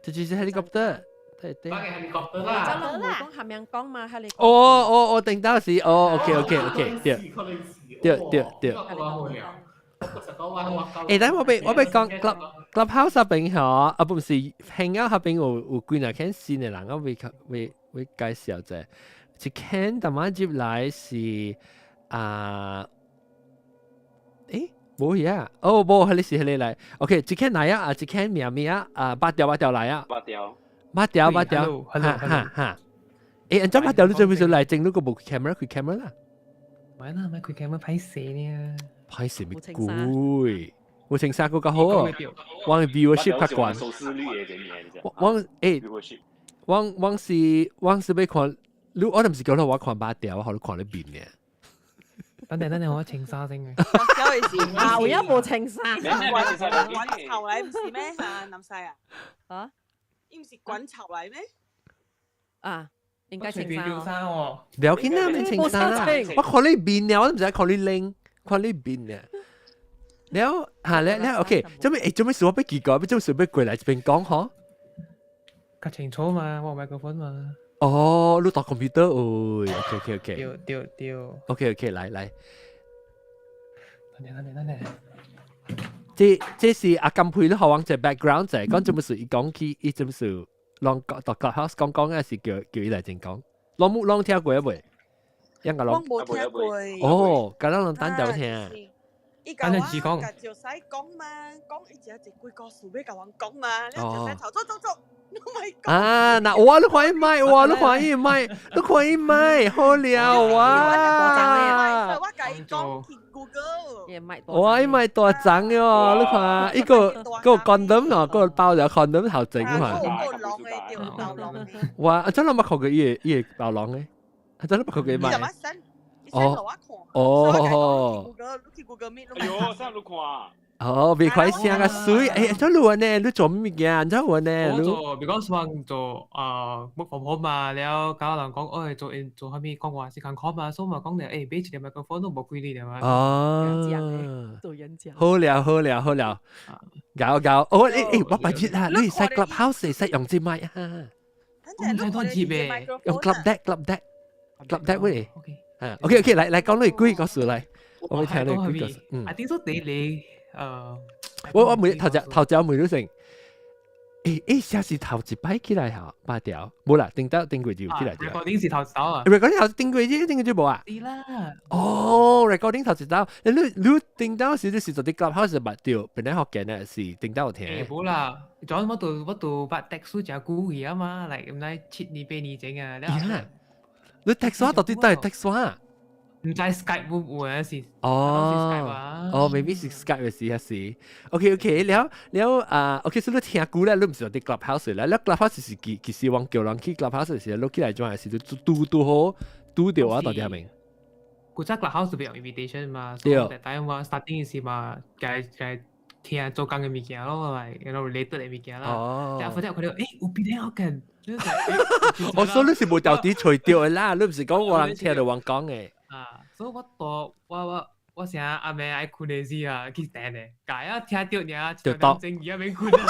這就是 helicopter，大底。 helicopter 啦。早人無講下面講嘛，helicopter。哦哦哦，頂到是，哦，OK OK OK，對，對對對。欸，但我欲講 Clubhouse 入邊吼，啊不是 Hangout 入邊有幾若間新的人，我欲介紹者，一間淡仔入來是啊，欸，無呀，哦，無，彼是彼個來，OK，一間來啊，啊，一間名名啊，八條八條來啊，八條，八條八條，哈哈哈，欸，按照八條你做咩事來整？你個無開 camera 開 camera 啦？咪啦，咪開 camera 歹勢呢？歹勢咪鬼，無穿衫閣較好哦。我的 viewership 較懸。收視率的我我欸，我是欲看，你我毋是叫你我看八條，我予你看你面呢。等陣等陣，我穿衫先嘅。小意思啊，有影無穿衫。滾頭嚟唔是咩？啊，南西啊？啊？伊毋是滾頭嚟咩？啊，應該穿衫喎。不要緊啦，免穿衫啦。我看你面了，我毋知看你拎，看你面呢。了，嚇了了，OK，做咩？欸，做咩事我欲奇怪，欲做咩事欲過來這邊講嗬？較清楚嘛，我有麥克風嘛。哦，你打 computer 哦，OK OK OK。對對對。 OK OK，來來。等陣等陣等陣。這是阿金佩你學往這 background 者，講做咩事？伊講起伊做咩事？攏到 Clubhouse 講講嘅是叫叫伊來前講，攏冇攏聽過未？應該攏我無聽過。哦，甲咱攏等條聽。伊甲我甲石西講嘛，講伊只一幾個事欲共阮講嘛，了石西頭做做做，你莫講。啊，嗱，我你看伊麥，我你看伊麥，你看伊麥，好了哇！我共伊講去 Google。哇，伊麥大張喲，你看，一個個 condom 哦，個包咗 condom 頭整嘛。哇，真係冇看過伊個伊個包囊嘅，真係冇看過伊麥。哦哦，哎喲，啥你看？哦，別快聲啊水，哎，怎路呢？你做咩物件？怎樣呢？我做，because 我做啊木房好嘛，了搞人講，哎，做做啥物講話是艱苦嘛，所以嘛講咧，哎，買一個麥克風都無貴哩嘛。哦，做演講。好了好了好了，搞搞，哦，哎哎，我白日啦，你使 Clubhouse 使用這麥啊？唔使當接嘅，用 Club Deck Club Deck Club Deck 喂。啊，OK OK，來來講你幾個事來，我會聽你幾個事。嗯，啊，點說地理？我每頭隻頭隻每都成，誒誒，下是頭一擺起來嚇，八條，冇啦，頂到頂過就起來咗。 recording 是頭走啊？recording 頭頂過啫，頂過就冇啊。是啦。哦，recording 頭一走，你你頂到時你是做啲 Clubhouse 捌掉，本來學見嘅是頂到聽。誒，冇啦，早我都我都捌 text 真久去啊嘛，嚟唔知7年8年前啊。你 text 我到底都係 text 我？唔知 Skype 會唔會啊？是哦，哦，maybe 是 Skype 嘅時還是 OK OK 了了啊，OK，所以你聽久咧，你唔是佇 Clubhouse 咧，你 Clubhouse 是其其實往叫人去 Clubhouse 時，你起來轉係是拄拄好拄著啊，到底係咪？古早 Clubhouse 就用 invitation 嘛，對。但我 starting 時嘛，計計聽做工嘅物件咯，嚟 you know related 嘅物件啦。哦。但係後來看到，誒，有邊啲好緊？我所以你是無條啲除掉嘅啦，你唔是講我人聽到人講嘅。啊，所以我到我我我成日阿妹愛睏的時啊，去訂的，改啊聽到爾，就到正義啊免睏啊，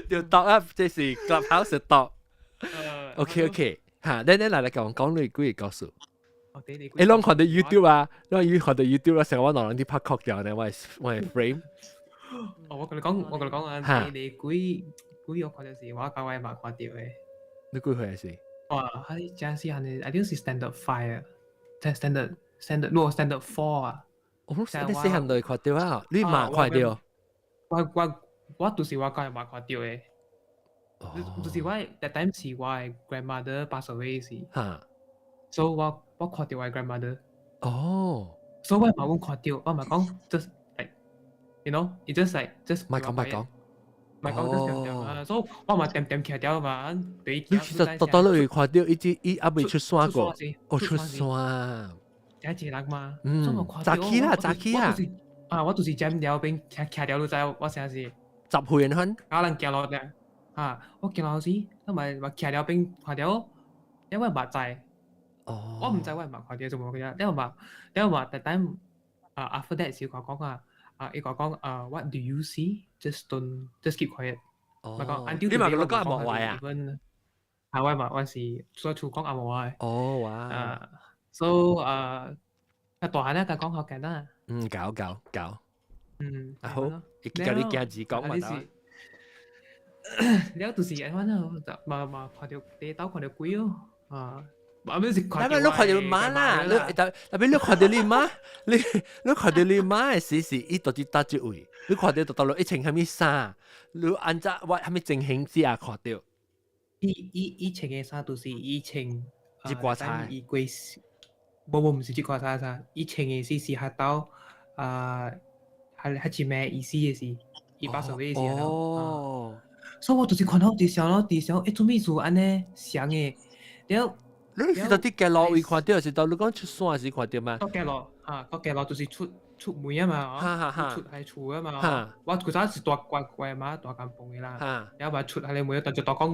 就到啊，這是 Clubhouse 到。OK OK，嚇，你你來來講講你幾個故事。誒，攏看到 YouTube 啊，攏有看到 YouTube 啊，成日我兩人啲拍曲掉呢，我我 frame。哦，我跟你講，我跟你講啊，你幾幾我看到是，我教我嘛看到的。你幾歲時？哇，佢真是係你，I think 是 standard 5 啊。standard standard 如果 standard 4 啊，我你細漢就看到啊，你嘛看到？我我我就是我家嘛看到的，就是我 that time 是我的 grandmother pass away 時，所以我我看到我 grandmother。哦，所以我嘛阮看到，我嘛講 just like you know it just like just 莫講莫講。莫講得點點啊，所以我嘛點點徛掉嘛，對。你其實多多都會看到，伊只伊猶未出山過，哦出山。一個人嘛，嗯，早起啦，早起啦。啊，我就是佔了邊徛徛掉都知，我成是10歲款。啊，人行路咧，啊，我行路時，我咪話徛了邊看到，因為目知。哦。我毋知我係嘛看到做無佢啊，了嘛，了嘛，特等啊，after that 時我講啊。啊！伊個講啊，What do you see? Just don't, just keep quiet。哦，你嘛講紅毛話啊？啊，我嘛我是做厝講紅毛話。哦，哇！啊，so 啊，啊大漢咧，佢講好簡單。嗯，搞搞搞。嗯，啊好，伊叫你鏡子講嘛。了就是按怎啊，就嘛嘛看著地頭看著鬼哦，啊。特別你看到媽啦，你特特別你看到你媽，你你看到你媽的時是伊到底佗一位？你看到到到落一穿啥物衫？你按怎我啥物情形之下看到？伊伊伊穿的衫都是伊穿一掛衫。伊過無無毋是這掛衫衫，伊穿的是是學到啊，係係一咩意思的是，伊把手的意思哦。所以我就是看到佇想咯，佇想，欸，做咩事按呢想的，了。你是到佇街路位看到，是到你講出山時看到嗎？到街路，啊，到街路就是出出門啊嘛，出係厝啊嘛。我古早是住我我媽住甘榜的啦，然後嘛出係門，但就大講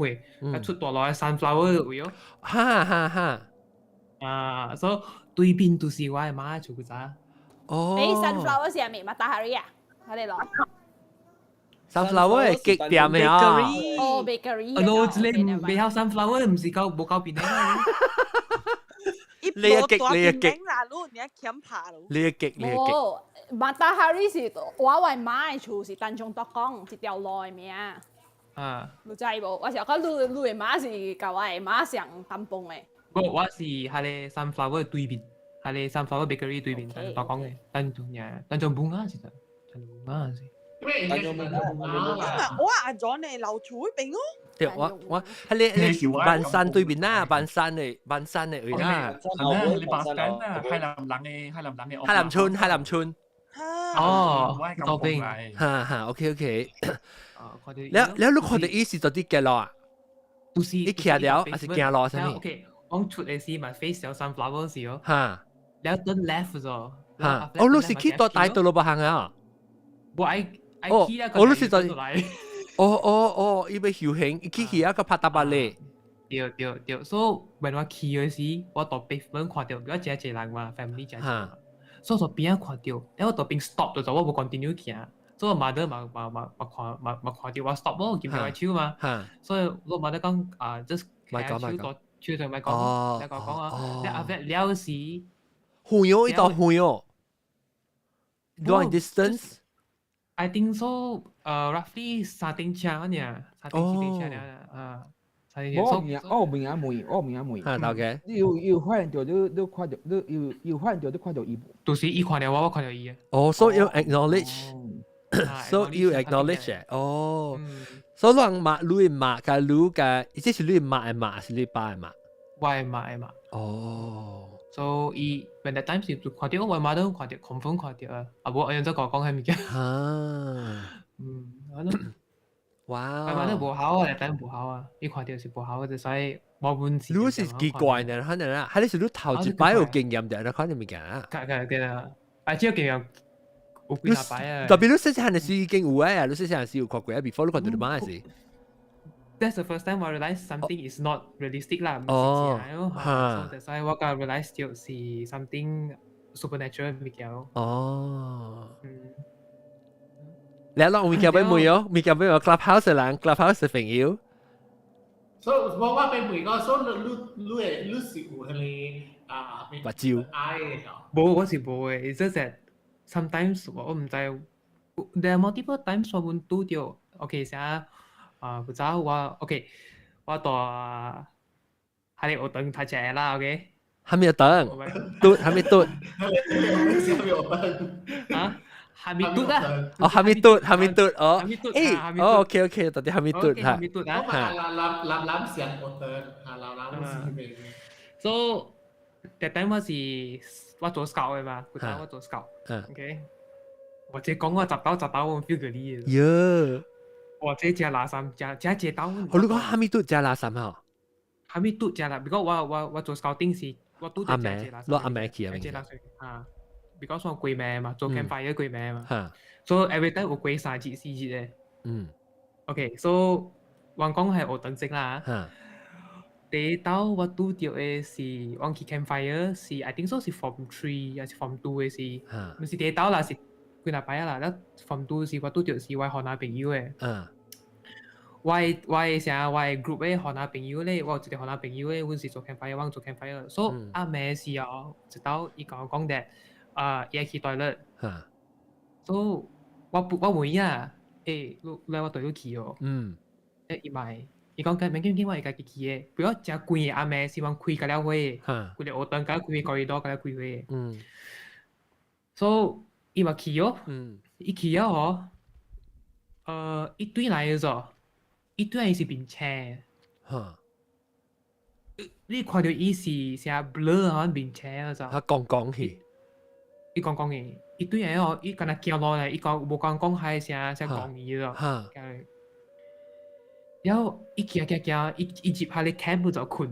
話，出大路的 sunflower 位哦。哈哈哈！啊，所以對面就是我的媽厝古早。哦。誒，sunflower 是係咪 Matahari 啊？我哋攞。 sunflower 係雞店的啊。哦，bakery。啊，喏，這個未曉 sunflower 毋是夠無夠便的。你一極，你一極，你一極，你一極。無，Matahari 是我為媽的厝是丹絨大江一條路的名。啊。你知無？我是講你你的媽是共我的媽上甘榜的。我是彼个 Sunflower 對面，彼个 Sunflower Bakery 對面，但大講的，但做嘢，但做bunga 是得，但做bunga 是。我阿 John 嘅樓厝嗰邊哦。對，我喺你萬山對面啦，萬山的位啦。你巴士啊，海南人的海南人的。海南村，海南村。哦，嗰邊。哈哈，OK OK。了了，你看著伊是做佇街路啊？就是你徛了，還是行路啥物？OK，我出的時嘛 face 有 sunflower 時哦。哈。了 turn left 咗。哈。哦，你是去到大道路別行啊？我愛。哦，我你是在。哦哦哦，伊欲休閒，伊去去啊個拍打巴咧。對對對，所以 when 我去的時，我到 pavement 看著，我真濟人嘛，family 真濟嘛，所以我邊仔看著，然後我到邊 stop 就我無 continue 行，所以我 mother 嘛嘛嘛嘛看嘛嘛看著我 stop 咯，見我手嘛，所以我 mother 講啊，just 莫講莫講，手就莫講，莫講講啊，然後後了時，遠哦，伊到遠哦，long distance。 I think so，roughly 三頂車爾，三頂四頂車爾啊。我名我名阿妹，我名阿妹。啊，老嘅。你有發現著你你看著你有發現著你看著伊無？就是伊看著我，我看著伊啊。哦，so you acknowledge，so you acknowledge 哦。所以人媽，你的媽佮你佮，這是你媽的媽，還是你爸的媽？我的媽的媽。哦。 So 伊 when that time 是看著我媽都看著，confirm 看著啊。啊無，按怎講講彼物件。啊。嗯，安怎？哇！我媽都無好啊，that time 無好啊，伊看著是無好，就所以無本事。你是奇怪呢，可能啊，還是你頭一擺有經驗的，你看著物件啊？對對對啊，啊，這個經驗有幾下擺啊。特別你細細漢時已經有啊，你細細漢時有看過啊，before 你看著你媽時。 That's the first time I realize something is not realistic 啦，哦，嚇，所以 that's why 我個 realize 就是 something supernatural 物件。哦。嗯。你攞物件欲問哦，物件欲問 Clubhouse 的人，Clubhouse 的朋友。所以我欲問講，所以你你會你是有彼个啊？目睭。無，我是無的。It's just that sometimes 我毋知，there are multiple times 我阮拄著，OK 啥啊？古早我 OK，我蹛彼个學堂讀冊啦，OK。還沒有等，嘟還沒嘟。啊？還沒嘟啊？哦，還沒嘟，還沒嘟，哦，誒，哦，OK OK，到底還沒嘟哈？還沒嘟啊？我嘛南南上學堂，哈南南是邊。 So that time 我是我做 scout 的嘛，古早我做 scout。OK，我這講我十刀十刀我 feel 過你。喲！哇，這真垃圾，真真濟刀。哦，你講哈密嘟真垃圾吼？哈密嘟真垃，because 我做 scouting 是，我拄著真濟垃圾。攞阿妹去啊？濟垃圾啊！because 我規暝嘛，做 campfire 規暝嘛，所以 every time 有過三日四日的。OK，so 我講係學堂先啦。第一道我拄著的是我去 campfire 是 I think so 是 form 3 還是 form 2 的時，毋是第一道啦，是幾若擺啊啦。了 form 2 時我拄著是我番仔朋友的。我的啥我的 group 的番仔朋友咧，我有一個番仔朋友咧，阮是做 campfire，阮做 campfire。所以暗暝時候，一道伊共我講that 啊，伊愛去 toilet。所以我不我問伊啊，欸，你來我綴你去哦。欸，伊嘛伊講緊免緊緊，我會家己去的。不過誠規个暗暝是阮開甲了火的，規个學堂共規个 corridor 共了開火的。所以伊嘛去哦。伊去了哦，伊轉來的時候，伊轉來是面青。你看著伊是啥 blur 啊面青啊就。他講講去。伊講講的，伊轉來哦，伊敢若行路來，伊講無講講海啥啥講伊咯。然後伊行行行，伊伊入彼个 camp 就睏，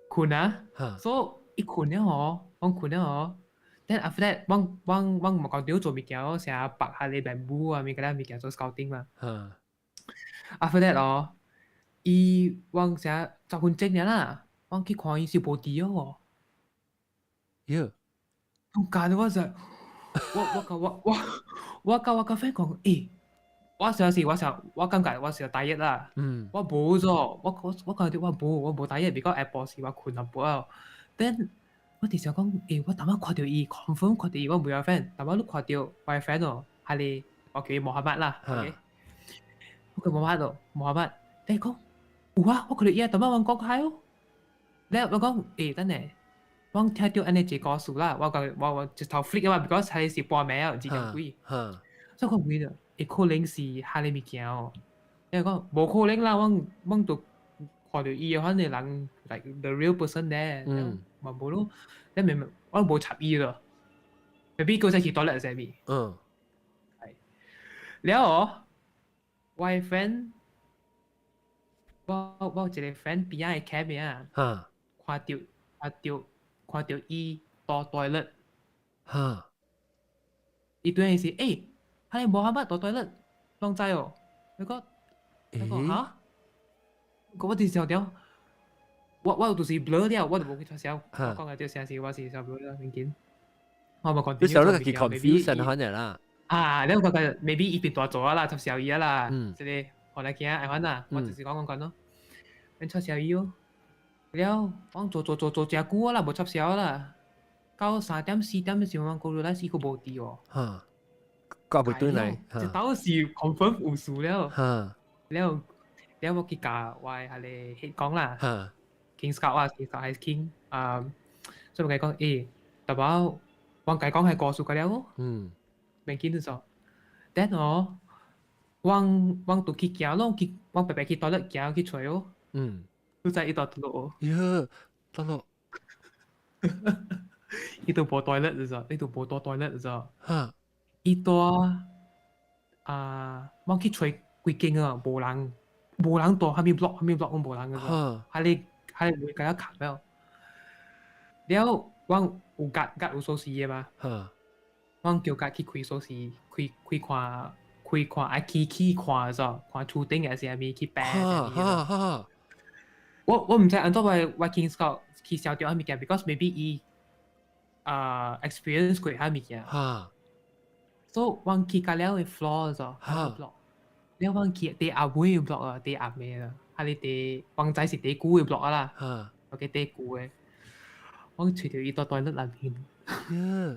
睏啊，所以伊睏了吼，阮睏了吼，then after that，阮阮阮嘛講著做物件，成日拔彼个 bamboo 啊，物件物件做 scouting 嘛。After that 哦，伊阮成10分鐘爾啦，阮去看伊是無佇哦。喲。中間我就，我我共我我我共我個 friend 講，欸，我上時我想我感覺我是有 tired 啦，我無咗，我感覺我無 tired，because 下晡時我睏淡薄仔。Then 我直想講，欸，我頭仔看著伊，confirm 看著伊，我問我 friend，頭仔你看著我的 friend 哦，彼个我叫伊穆罕默啦，OK？我佢冇乜度，冇乜。你講有啊，我看到伊啊，淡薄阮講開哦。了我講，欸，等下，我聽到按呢一個故事啦，我講我我一頭 flick 啊嘛，because 彼是半暝啊，2點幾。所以我問了，會可能是彼个物件哦。伊講無可能啦，阮阮都看著伊的款的人，like the real person 咧，嘛無咯，你明明我無插伊咯，maybe 閣再去 toilet 啥物。了哦，我的 friend，我我有一個 friend 邊仔的 camp 啊，看著看著看著伊佇 toilet，伊對伊是，欸，彼個無法佇 toilet，攏知哦，你講，你講哈？我就是想著，我我就是 blur 了，我就無去插潲，我講的這聲是我是小 blur 了，明我無講。你小你家己 confusion 可能啦。啊，你講講 maybe 伊變大做啦，插潲伊啦，這個後來驚愛款啦，我就是講講講咯，變插潲伊哦，了，我做做做做誠久啦，無插潲啦，到3點4點的時候，我過來是閣無佇哦。哈，掛袂轉來。這倒是 confirm 有事了。了，了我去共我的彼个 head 講啦，King Scout 啊，King Scout 還是 King 啊，所以我共伊講，欸，淡薄我共伊講彼故事個了哦。免緊就做。Then 哦，我我就去行咯，去我白白去 toilet 行去揣哦。你知伊佇佗落哦？喲，佗落。伊都無 toilet 就做，伊都無佇 toilet 就做。伊佇啊，我去揣幾間啊，無人，無人佇，啥物 block，啥物 block 攏無人個。彼个彼个會共卡了。了，我有 guard guard 有鎖匙的嘛？我叫 guard 去開鎖匙，開開看，開看，愛去去看做，看厝頂還是啥物去爬啥物。我我毋知按怎我我 King Scout 去燒著啥物件，because maybe 伊啊 experience 過啥物件。所以我去到了的 floor 做，block，了我去第後尾的 block 啊，第暗的啦，還是第我知是第久的 block 啦。OK，第久的，我揣著伊佇 toilet 內面，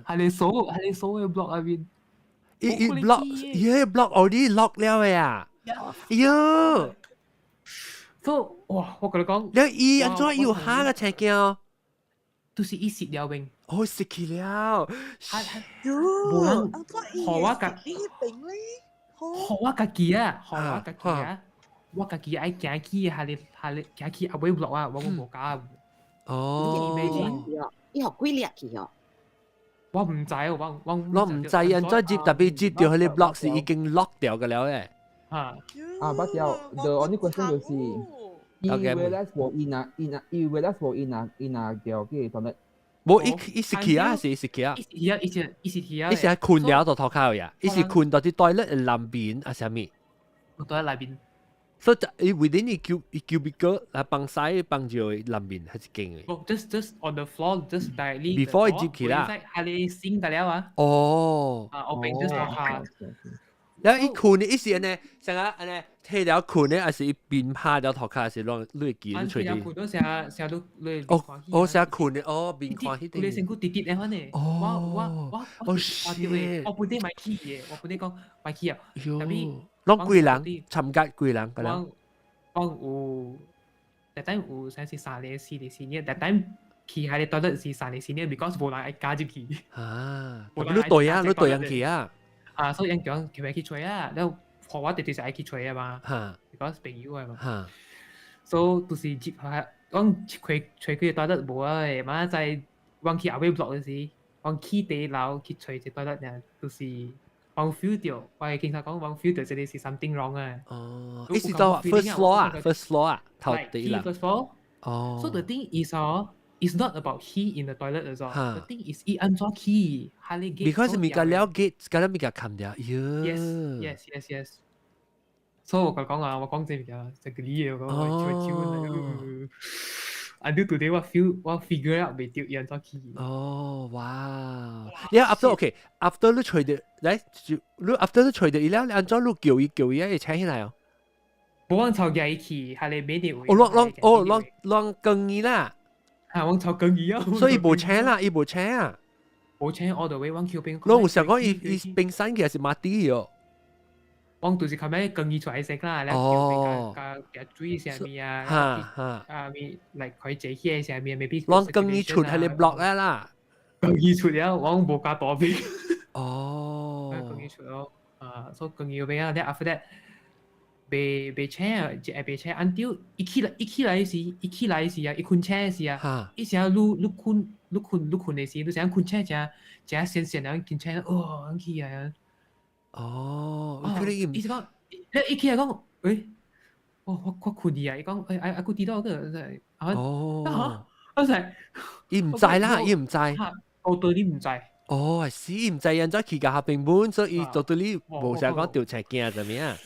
彼个鎖彼個鎖的 block 內面。伊伊 block，伊 block already lock 了的啊！喲，所以哇，我共你講，了伊按怎有下個青鏡？就是伊蝕了邊。哦，蝕去了。無人，予我家，呢邊咧，予我家己啊，予我家己啊，我家己愛行去，彼個彼個行去後尾 block 啊，我無敢。哦。伊予幾粒去哦？我毋知，我我我毋知，按怎接特別接著彼個 block 是已經 lock 掉個了咧。啊。啊，不掉，the only question 就是，伊 realize 無伊若伊若伊 realize 無伊若伊若掉去 toilet。無伊伊是去啊，是伊是去啊。伊是啊，伊是伊是去啊。伊是係困了就塗跤呀，伊是困佇 toilet 內面啊啥物？佇內面。所以伊 within 伊叫伊叫別個來幫洗幫助內面還是間的。無，just on the floor, just directly. Before 伊入去啦。彼個醒得了啊。哦。啊，後邊 just 塗跤。然後伊困的，伊是按呢，像啊按呢，退了困的，還是伊邊趴了塗跤，還是攏你會記得揣佇？困到成成都你哦哦，成困的哦，面看彼頂。你身軀直直的款的。哦。我我我哦是。我本底莫去的，我本底講莫去啊。喲。攏幾人？參加幾人？個人？我有，that time 有啥是三個四個四個，that time 去彼个 toilet 是三個四個，because 無人愛加入去。啊！你對啊，你對人去啊？啊，所以𪜶講叫伊去揣啊，了予我直直是愛去揣的嘛，because 朋友的嘛。所以就是入下，講揣揣幾個 toilet 無啊的，嘛在阮去後尾 block 的時，阮去底樓去揣一個 toilet 爾，就是阮 feel 著，我的警察講阮 feel 著這个是 something wrong 啊。哦，伊是佗 first floor 啊，first floor 啊，頭底啦。 first floor。哦。 So the thing is 哦，it's not about he in the toilet 就 The thing is 伊按怎去，彼个 gate。 Because 物件了 gate，敢若物件冚掉。喲。 Yes. 所以我講啊，我講這物件，這個理我講我超超。Until today 我 feel 我 figure out 袂著伊按怎去。哦，哇！你 after OK，after 你揣著，來，你 after 你揣著伊了，你按怎你叫伊叫伊，伊請起來哦？無阮吵架伊去，彼个免得哦，攏攏哦，攏攏更伊啦。嚇，阮吵更伊啊！所以無請啦，伊無請啊。無請 all the way，阮 Q 邊。攏有想講伊伊冰山去還是馬蒂哦？我就是後尾更伊出來食啦，了叫加加水啥物啊，啊咪來可以坐起啥物，maybe。攏更伊出喺你 block 啦。更伊出了，我無加大邊。更伊出了，啊，所以更伊邊啊，了 after that，袂袂請啊，一會袂請，按照伊起來時，伊起來時啊，伊困醒時啊，伊時啊，你你困你困你困的時，你成困醒誠誠鮮鮮啊，困醒哦，起來啊。哦，可能伊是講，你一起來講，喂，我困去啊！伊講，欸，啊，閣佇倒個，哦，我就伊毋知啦，伊毋知。我對你毋知。哦，是伊毋知，人怎去共合併本，所以做對你無想講調車鏡怎麼樣？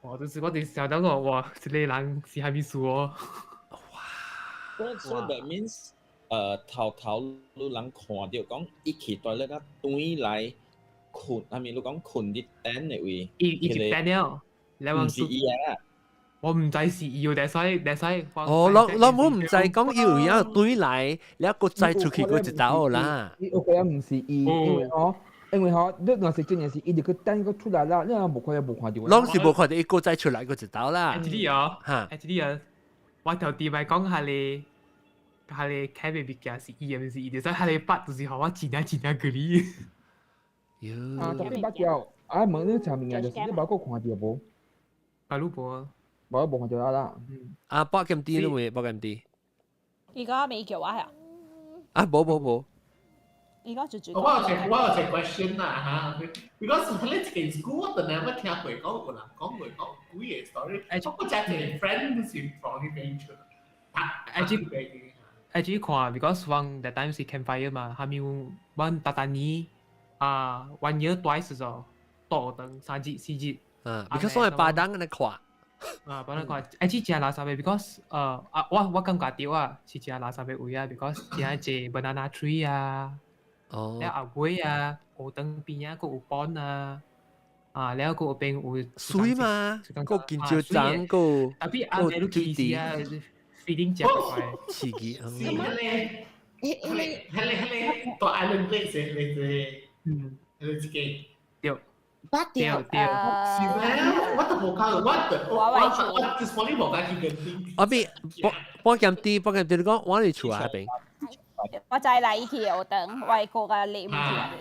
我就是我哋想到講，哇，這個人是蝦米事哦？哇！So that means，頭頭你人看著講，伊去大咧啊，轉來困，係咪你講困佇等的位？伊入等了，毋是伊啊！我毋知是伊，但使。哦，我我唔知講伊有影對來，你閣再出去閣一道啦。伊我覺得毋是伊，因為吼，你若是真正是伊就去等閣出來啦，你若無看無看著。攏是無看著伊閣再出來閣一道啦。 Actually 哦，actually 啊，我頭拄咪講下你，下你開嘅物件是伊，毋是伊，就使下你捌就是予我真正真正個你。啊，特別捌叫，啊問你啥物件，就是你捌閣看著無？啊，你無。無無看著啦。啊，八點啲都未，八點啲。而家未叫我係啊？啊，無無無。而家就住。我有一個 question 啦嚇，because 你一間 school 我從來冇聽過講有人講過講鬼嘅 story。我只一個 friend 是 from 呢邊出， actually 看，because 我 that time 是 campfire 嘛，後面阮逐逐年啊，one year twice 就倒等三日四日。啊，because 我係巴當咁看。啊，巴當看，actually 真垃圾嘅，because 啊，我感覺著啊，是真垃圾嘅位啊，because 真濟 banana tree 啊，了後尾啊，學堂邊啊，閣有 pond 啊，啊，了閣有邊有水嘛，閣見蕉長，閣特別阿妹你去時啊，feeling 真怪，刺激。是迄個，迄個大 Island Glades 嘅，你迄個這個。對。八條對，是咩？我都無看，我this morning 無敢去跟聽。我邊幫減啲，幫減啲，你講我哋厝啊邊。我知啦，伊去學堂，我個個你毋去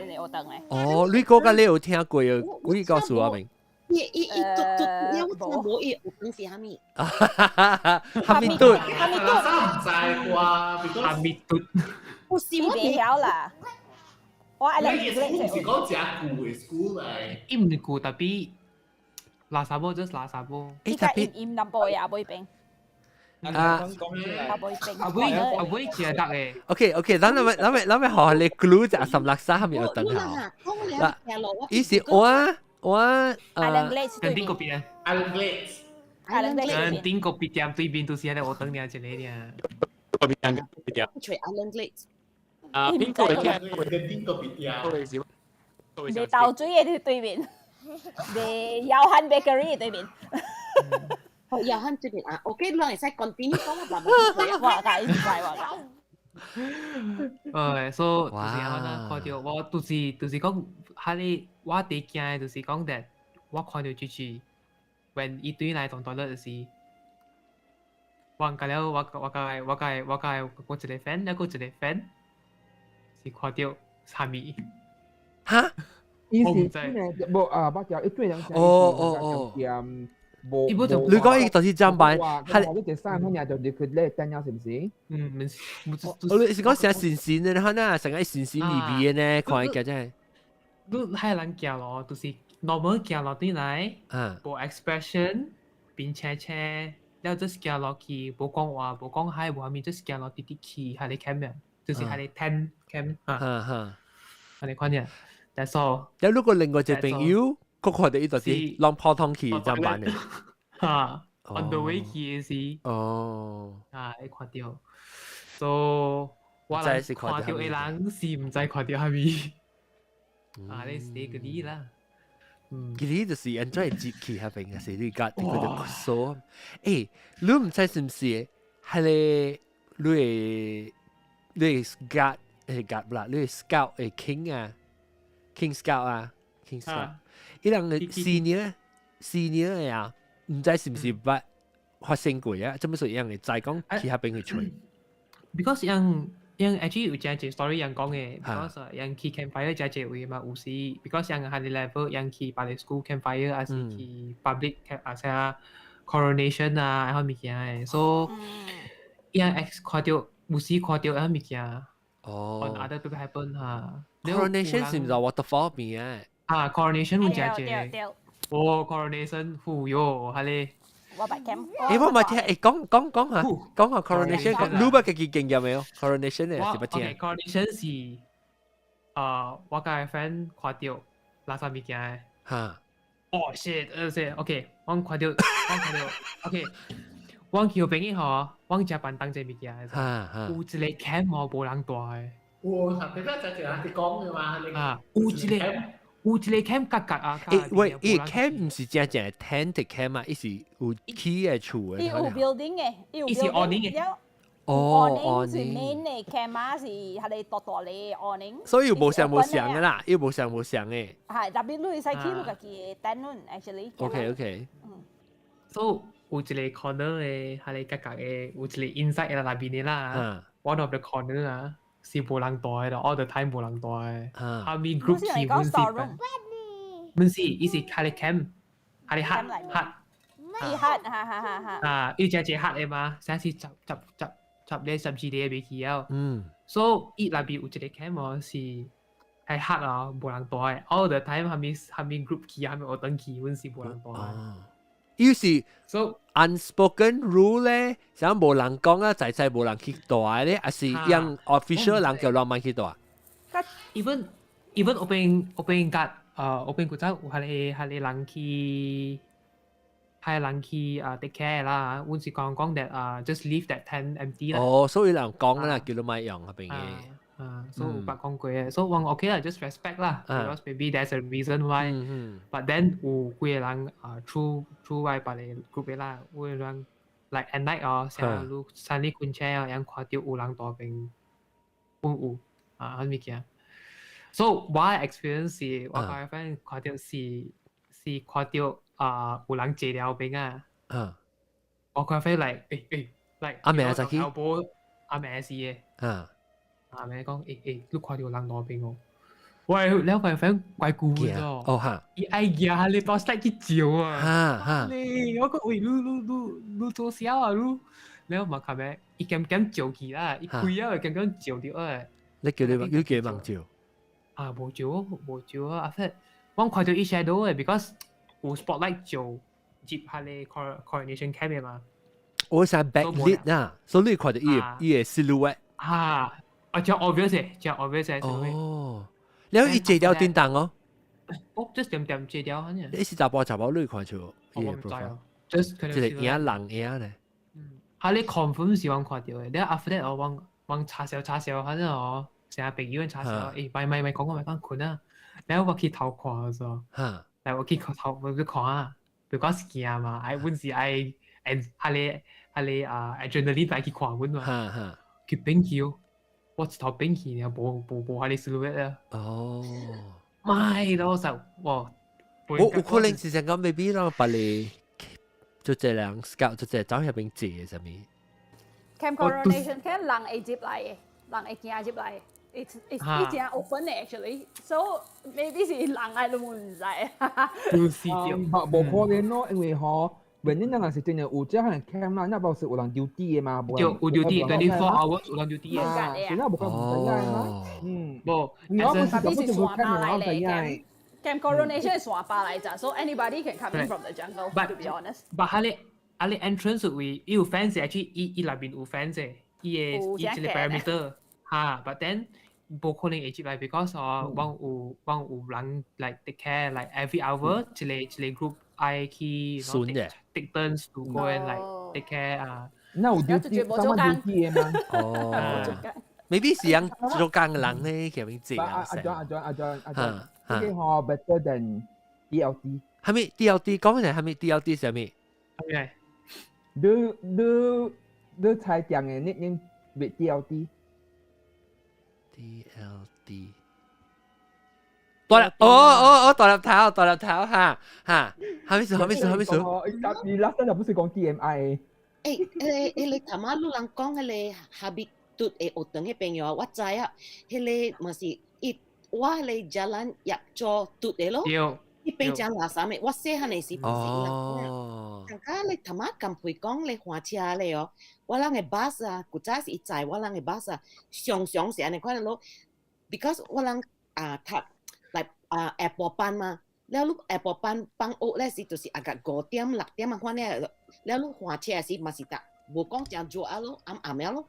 你學堂咧。哦，你個個你有聽過啊？鬼告訴我邊。伊伊伊讀讀了，我無伊學堂是啥物？哈密頓，哈密頓，唔知啩？哈密頓，不是我袂曉啦。我愛你嘅 school 是講真舊嘅 school 嚟。伊毋是舊，特別垃圾某，就是垃圾某。伊較陰陰淡薄嘅後尾邊。啊，後尾邊。後尾後尾真得嘅。 OK OK，咱咪學你 glue 就十六三後面有等下。嗱，伊是我啊，跟頂嗰邊啊。 Island Glades。 Island Glades。跟頂嗰邊店對面都是喺度學堂爾一個爾。嗰邊間嗰邊。除 Island Glades。啊，邊個嘅？跟頂嗰邊店。賣豆水的對面，賣耀漢 bakery 對面。哦，耀漢對面啊，OK，你會使 continue 講我慢慢我教，伊是怪我教。所以就是按呢看著我，就是講，彼個我佇驚的，就是講that 我看著就是，when 伊對來當 toilet 時，我甲了我甲我一個 friend，還閣一個 friend 是看著啥物？哈？伊是無啊，捌條一對人哦哦哦。無，你講伊就是針板，係你第三方面就入去咧等了，是毋是？嗯，毋是，我你是講成線線的，可能成個線線微微的呢，看起來真係。你彼人行路就是 normal 行路轉來，無 expression，面青青，了就是行落去，無講話，無講嗨，無啥物，就是行路直直去，彼個 camp 就是彼個 tent camp 啊，按呢款爾。That's all。了如果另外一個朋友，閣看著伊就是攏普通去針板的。哈，on the way 去的時。啊，會看著。So 我人看著的人是毋知看著啥物。啊，你是個你啦。其實就是按怎會入去彼邊，還是你家己佢就鎖？欸，你毋知是毋是？彼個你的 guard 誒 guard 啦，你的 scout 誒 king 啊，king scout 啊，king scout，伊人的 senior senior 嘅啊，毋知是毋是捌發生過啊？做乜事樣會知講去遐邊去揣？Because 樣樣 actually 有真濟 story 樣講嘅，because 樣去 campfire 真濟位嘛，有時 because 樣係 level 樣去別個 school campfire，還是去 public 啊啥 coronation 啊，遐物件嘅，所以樣 ex 看著有時看著遐物件。哦。 On other people happen 嚇。 Coronation 是毋是 waterfall 邊啊？啊，coronation 有真濟。哦，coronation，呼喲，係咧。我捌 camp。誒，我冇聽，誒，講講講下，講下 coronation，你捌家己經驗沒有？coronation 嘅是捌聽。 coronation 是，啊，我共 friend 看著垃圾物件嘅。哦，shit，是，OK，我看著，我看著，OK，我叫朋友嗬，我食飯當這物件嘅，有一個 camp 哦，無人蹛嘅。有，特別就就人哋講嘅嘛。啊，有一個 camp 格格啊。誒喂，伊 camp 毋是正正 tent camp 啊，伊是有起嘅厝嘅。伊有 building 嘅，伊有伊是 awning 嘅。哦， awning 是 main 嘅 camp 啊，是係你大大嘅 awning。所以無相無相嘅啦，伊無相無相嘅。係，特別你會使去你家己嘅 tent actually。 OK。 So 有一個 corner 嘅，係你格格嘅，有一個 inside 嘅內邊嘅啦。One of the corner 啊，是無人蹛嘅，all the time 無人蹛嘅。後面 group 去阮是，阮是伊是開咧 camp，係咧 hut hut。伊 hut，哈哈哈哈。啊，伊只只 hut 嘅嘛，成是十十十十個12個未去了。所以伊內邊有一個 camp 哦，是係 hut 啊，無人蹛嘅。All the time 後面後面 group 去，後面學堂去，阮是無人蹛嘅。伊是 so unspoken rule 咧，想無人講啊，在在無人去蹛咧，還是讓 official 人叫人們去蹛？Even open 甲open 古早有彼個人去，彼人去啊 take care 啦，阮是講講 that 啊 just leave that tent empty 啦。哦，所以人講啦，叫你莫用嗰邊嘅。啊，所以有捌講過嘅，所以我 OK 啦，just respect 啦，because maybe there's a reason why。But then 有幾個人啊，through 外別個 group 啦，有個人 like at night 哦，成日山裡困車哦，樣看著有人蹛邊，有有啊，彼物件。So 我 experience 是，我個 friend 看著是看著啊有人坐了邊啊。我個 friend like 誒誒，like 阿妹就去。阿妹是嘅。阿妹講誒誒，你看著有人蹛邊哦。喂，了個 friend 怪舊嘅哦。哦哈。伊愛舉你把 slide 去照啊。哈哈。你我講喂，你你你你做啥啊？你，了嘛較咩？伊兼兼照去啦，伊開啊，兼兼照著誒。你叫你你叫伊望照。啊，無照無照啊！阿說，我看著伊 shadow 嘅，because 有 spotlight 照入彼個 coronation camp 嘅嘛。我想 backlit 啊，所以你看著伊嘅 silhouette。啊，啊，真 obvious 嘅，真 obvious 嘅。哦，了伊坐掉叮當哦。哦，just 點點坐掉，反正。你是查甫查某你看出？我毋知哦，just 一個影人影咧。嗯，哈你 confirm 是我看著嘅，了 after that 我往查笑查笑，反正哦。成日朋友查笑，誒，咪咪咪講講咪講困啊！然後我去偷看嘅時候，嚟我去偷我去看啊，because 是驚嘛，愛阮是愛誒，彼個啊 adrenaline 來去看阮嘛，去變去哦，我一頭變去，然後無無無彼個 silhouette 啊。哦，咪老實，哇！我有可能是想講 maybe 讓別個就這人 scout 就這走入邊借啥物。 Camp coronation camp 人會入來嘅，人會行入來。It's 伊真 open 嘅 actually，所以 maybe 是人愛都唔知。就是對。無可能咯，因為吼，when 你那是真係有這樣 camp 啦，那無是有人 duty 嘅嘛？對，有 duty，24 hours 有人 duty 嘅。是那無可能唔知影嘛？嗯。無，我不是特別是山巴來咧 camp camp coronation 是山巴來咋，so anybody can come in from the jungle. To be honest. But 彼個 entrance 位，伊有 fence actually 伊內邊有 fence 嘅，伊個伊一個 perimeter 哈，but then 無可能會入來，because 哦，阮有阮有人 like take care like every hour 一個一個 group 愛去 take turns to go and like take care 啊。那有 duty，什麼 duty 嘅嗎？哦，maybe 是人做工嘅人咧，佢邊借啊。阿張阿張阿張阿張，這個吼 better than DLT。係咪 DLT 講嘅係咪 DLT 係咪？係咪？你你猜定嘅 nickname with DLT？ DLD 大粒哦哦哦，大粒頭大粒頭哈哈哈，蝦米事？蝦米事？蝦米事？你 last time 就不是講 TMI。誒誒誒，你頭仔路人講彼個哈密嘟的學堂彼邊哦，我知啊，彼個嘛是伊我彼個 jalan 入咗嘟的咯。伊邊講垃圾的，我細漢的時不是伊人講。剛剛你頭仔甘佩講你換車咧哦，我人的 bus 啊，古早是伊載我人的 bus 啊，常常是按呢款咯，because 我人啊讀來啊下晡班嘛，了你下晡班放學咧時就是啊個5點6點啊款咧，了你換車時嘛是搭，無講誠熱啊咯，暗暗了咯。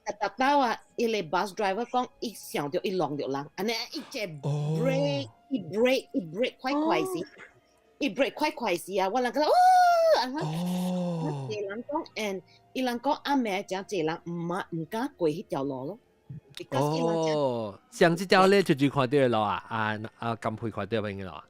逐到啊，伊個 bus driver 講，伊想著伊弄著人，按呢伊一 brake，伊 brake，伊 brake 快快時，伊 brake 快快時啊，我人講哦，按呢，濟人講，and 伊人講暗暝誠濟人毋嘛毋敢過彼條路咯。哦，上這條咧就看著的路啊，啊啊甘佩看著邊个路啊？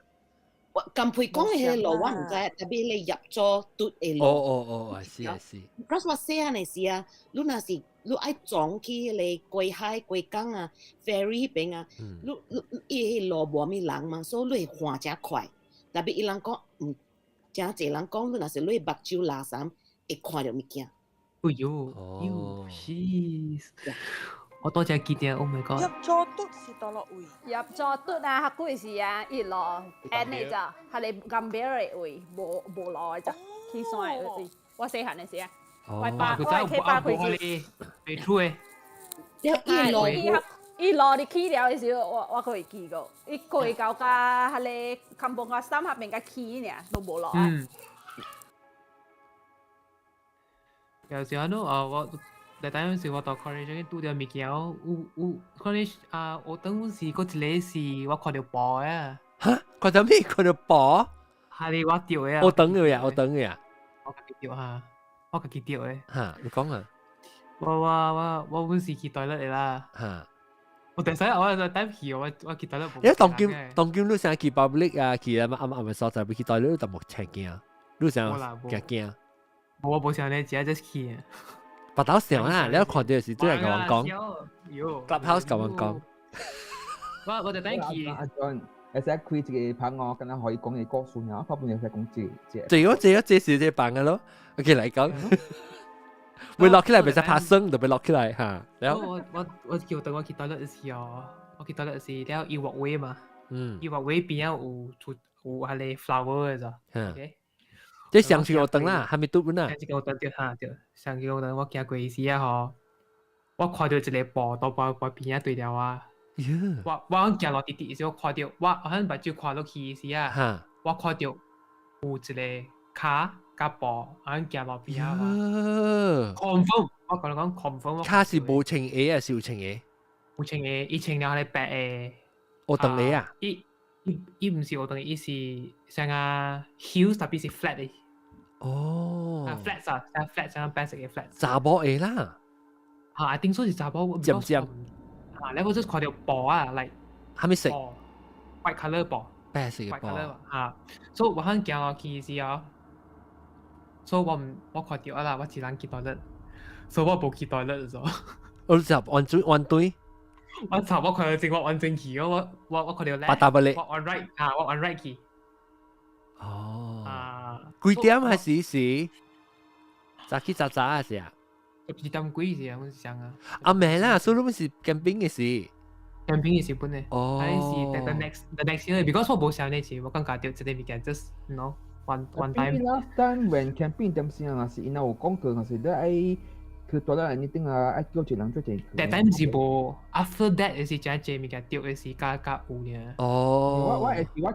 我甘佩講的彼個路我毋知，特別你入咗嘟的路。哦哦哦，是啊是。 Because 我細漢的時啊，你若是你愛撞去彼個過海過港啊，ferry 彼邊啊，你你伊彼路無啥物人嘛，所以你會換誠快。特別伊人講，毋誠濟人講，你若是你目睭拉三，會看著物件。哎喲，喲，是。我多謝記得，Oh my god！入咗嘟是佗落位？入咗嘟啊，較久時啊，一路按呢咋，係你甘比爾的位，無無路的咋，去山的位。我細漢的時啊，我爸我去爸開始。袂出的。一路伊路你起了的時候，我我閣會記過，伊過到甲彼个坎崩甲三合邊甲起爾，都無路啊。有時候啊，我。但當時我到 college 拄著物件，有有可能啊，我當時閣一個是我看著布啊。哈？看著咩？看著布？係我著的啊。我等嘅呀，我等嘅呀。我家己著哈，我家己著的。哈，你講啊。我我我我阮是去 toilet 的啦。哈。我第時我就等去，我我去 toilet。因為當今當今你想去 public 啊，去啊嘛啊嘛所在，欲去 toilet 就無青驚，你想驚驚？無我無想咧，只只去。白頭想啦，你一看到時都係共我講，Clubhouse 共我講。我我就等去。阿 John，會使開一個棚哦，敢若可以講個故事爾，我本會使講這這。這個這個這是這棚个咯，OK 來講。會落起來，袂使拍聲，就會落起來嚇。然後我我我叫等我去 toilet 時哦，我去 toilet 時了伊 walkway 嘛，伊 walkway 邊仔有出有彼個 flower 的咋，OK。這上次我等啦，還沒拄本啊。上次我等對哈對，上次我等我行過時啊吼，我看著一个布都布布邊仔對了啊。我我行落直直時，我看著我我響目睭看落去時啊，我看著有一个跤佮布響行路邊仔嘛。Confirm，我共你講 confirm。跤是無穿鞋啊，是有穿鞋？有穿鞋，伊穿了彼个白的。學堂鞋啊？伊伊伊毋是學堂，伊是像啊 heels，特別是 flat 的。哦。啊 flat 啊，像 flat 像白色的 flat。查某鞋啦。嚇，I think so 是查某。尖尖。啊，你我就是看著布啊，like。啥物色？White colour 布。白色的布。嚇，所以我響行落去時候，所以我毋我看著啊啦，我一人去 toilet，所以我無去 toilet 咗。我就按準按對。我操！我看著正我按正去，我我我看著 left，我按 right 啊，我按 right 去。哦。啊。幾點還是時？早起早早啊是啊。 12點幾時啊？我是想啊。啊未啦，所以你是 camping 的時。 camping 的時本的。哦。還是 the next year，because 我無想呢次，我感覺著這个物件 just one one time。 Last time when camping 點先啊，是𪜶有講過，是你愛去倒來 anything 啊，愛叫一人做一個。但但是無 after that 是真濟物件著的是加加有爾。哦。我我會我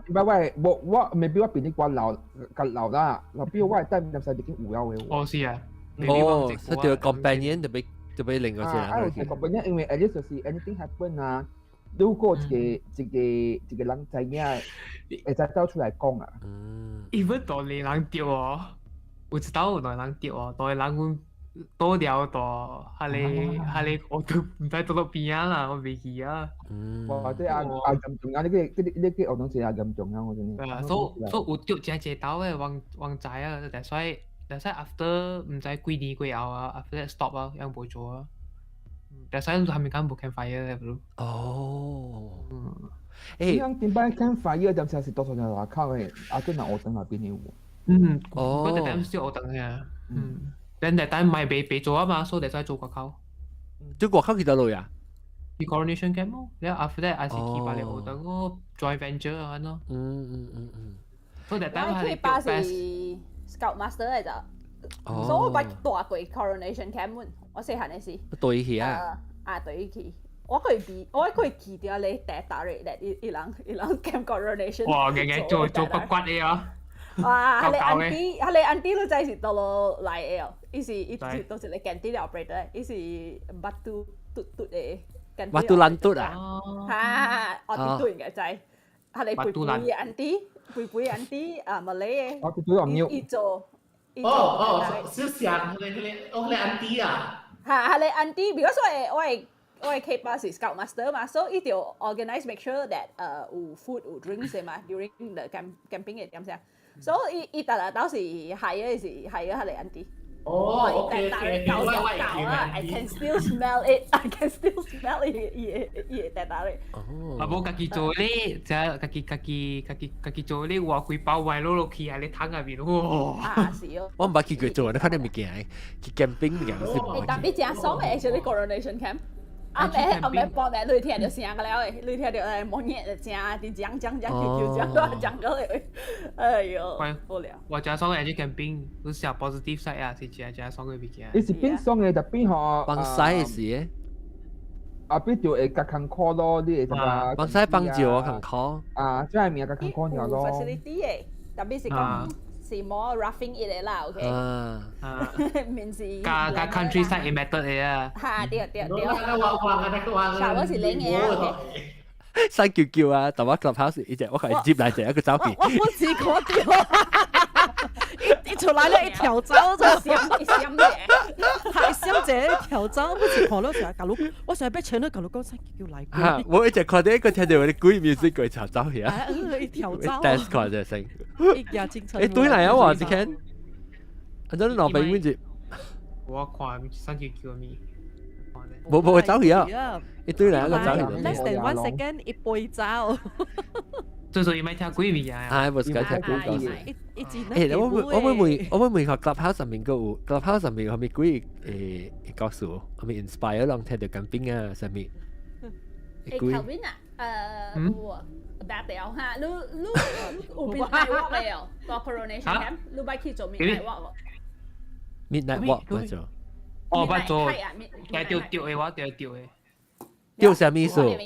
我我我 maybe 我比你較老較老啦，比如我會帶唔使已經有了的。哦是啊。哦，是著 companion 特別特別另外一個人。啊，有 companion，因為 at least 就是 anything happen 啊，如果一個一個一個人知影，會使走出來講啊。嗯。 even 大個人著哦，有一道有兩個人著哦，大个人阮倒了到，彼个彼个我都毋知佗落邊仔啦，我袂記啊。嗯。哇！這啊啊嚴重啊！你個你你個學堂是啊嚴重啊！我真係。啊，所所以有著誠濟兜的，阮阮知啊，但所以但所以 after 毋知幾年過後啊，after that stop 啊，樣無做啊。但所以還沒講無 campfire 的，bro。哦。嗯。欸，頂擺 campfire 點聲是多數人外口的，啊，對若學堂內邊的有。嗯，哦，我哋等小學堂嘅，嗯，等等等咪未未做啊嘛，所以就做外口。做外口去佗落呀？去 coronation camp 咯，然後 after that 還是去別個學堂咯，joint venture 啊咯。所以等係巴是 scout master 嚟咋，所以我捌帶過 coronation camp，我細漢的時。對去啊？啊，對去。我可以記，我可以記得你第一日咧，伊伊人伊人 camp coronation。哇！硬硬做做骨骨的啊！哇！彼个 auntie，彼个 auntie 你知是佗落來的哦？伊是伊是都是咧 canteen 的 operator，伊是 Batu 嘟嘟的。 Batu Lantut 啊？哈！我啲都應該知。彼个肥肥的 auntie，肥肥 auntie 啊，馬來的。我啲都伊做。哦哦，小上，彼個彼個，哦，彼個 auntie 啊。哈！彼个 auntie，比如說我的 K 巴是 Scout Master 嘛，所以伊就 organize make sure that 有 food 有 drinks 嘛，during the camping 的點聲。所以伊伊逐日都是係是係彼個 auntie。哦，OK OK，我我啊，I can still smell it，I can still smell 伊伊伊會打咧。哦。啊，無家己做咧，就家己家己家己家己做咧，活幾包歪落落去啊！你湯入面，哇！啊，是哦。我毋捌去過做，你看你物件，去 camping 物件是無。特別誠爽的，actually coronation camp。阿妹阿妹半暝你聽著聲個了的，你聽著誒，無熱就聲，佇講講講叫叫講講個咧，哎喲，無聊。我誠爽的去 camping，你是 positive side 啊，是誠誠爽的物件。伊是變爽的，特別吼。幫曬是的。啊，變就會較艱苦咯，你會感覺。幫曬幫照我艱苦。啊，這個物較艱苦爾咯。 facility 的，特別是講。是more roughing it 的啦，OK。啊。面是。加加 countryside method 的啊。哈，對對對。我我我我是零的啊，OK。使叫叫啊！但我 clubhouse 一隻，我係接來一個走去。我本是看到，一一出來了，一跳走就閃一閃嘅，係閃者一跳走，本是看到成日假如我成日俾請到假如講使叫來。嚇！我一直看到一個聽到啲鬼 music 過跳走去啊！一跳走。 dance 看隻聲。一夜清晨。欸，對嚟啊！話只聽，阿陣老闆問住。我看三叫叫咩？無無走去啊！一堆嚟一個走去。 Less than one second，一背走。最重要咪聽鬼物件啊！係，冇時間聽鬼故事。一一欸，我會我會問我會問下 Clubhouse 上面個有 Clubhouse 上面有咪鬼誒故事，係咪 inspire 人聽到 camping 啊？啥物？欸，Calvin 啊，有白掉哈，你你有 midnight walk 沒有？到 coronation camp，你捌去做 midnight walk 無？Midnight walk 捌做。哦，捌做。但係釣的我釣釣的。釣啥物意思？誒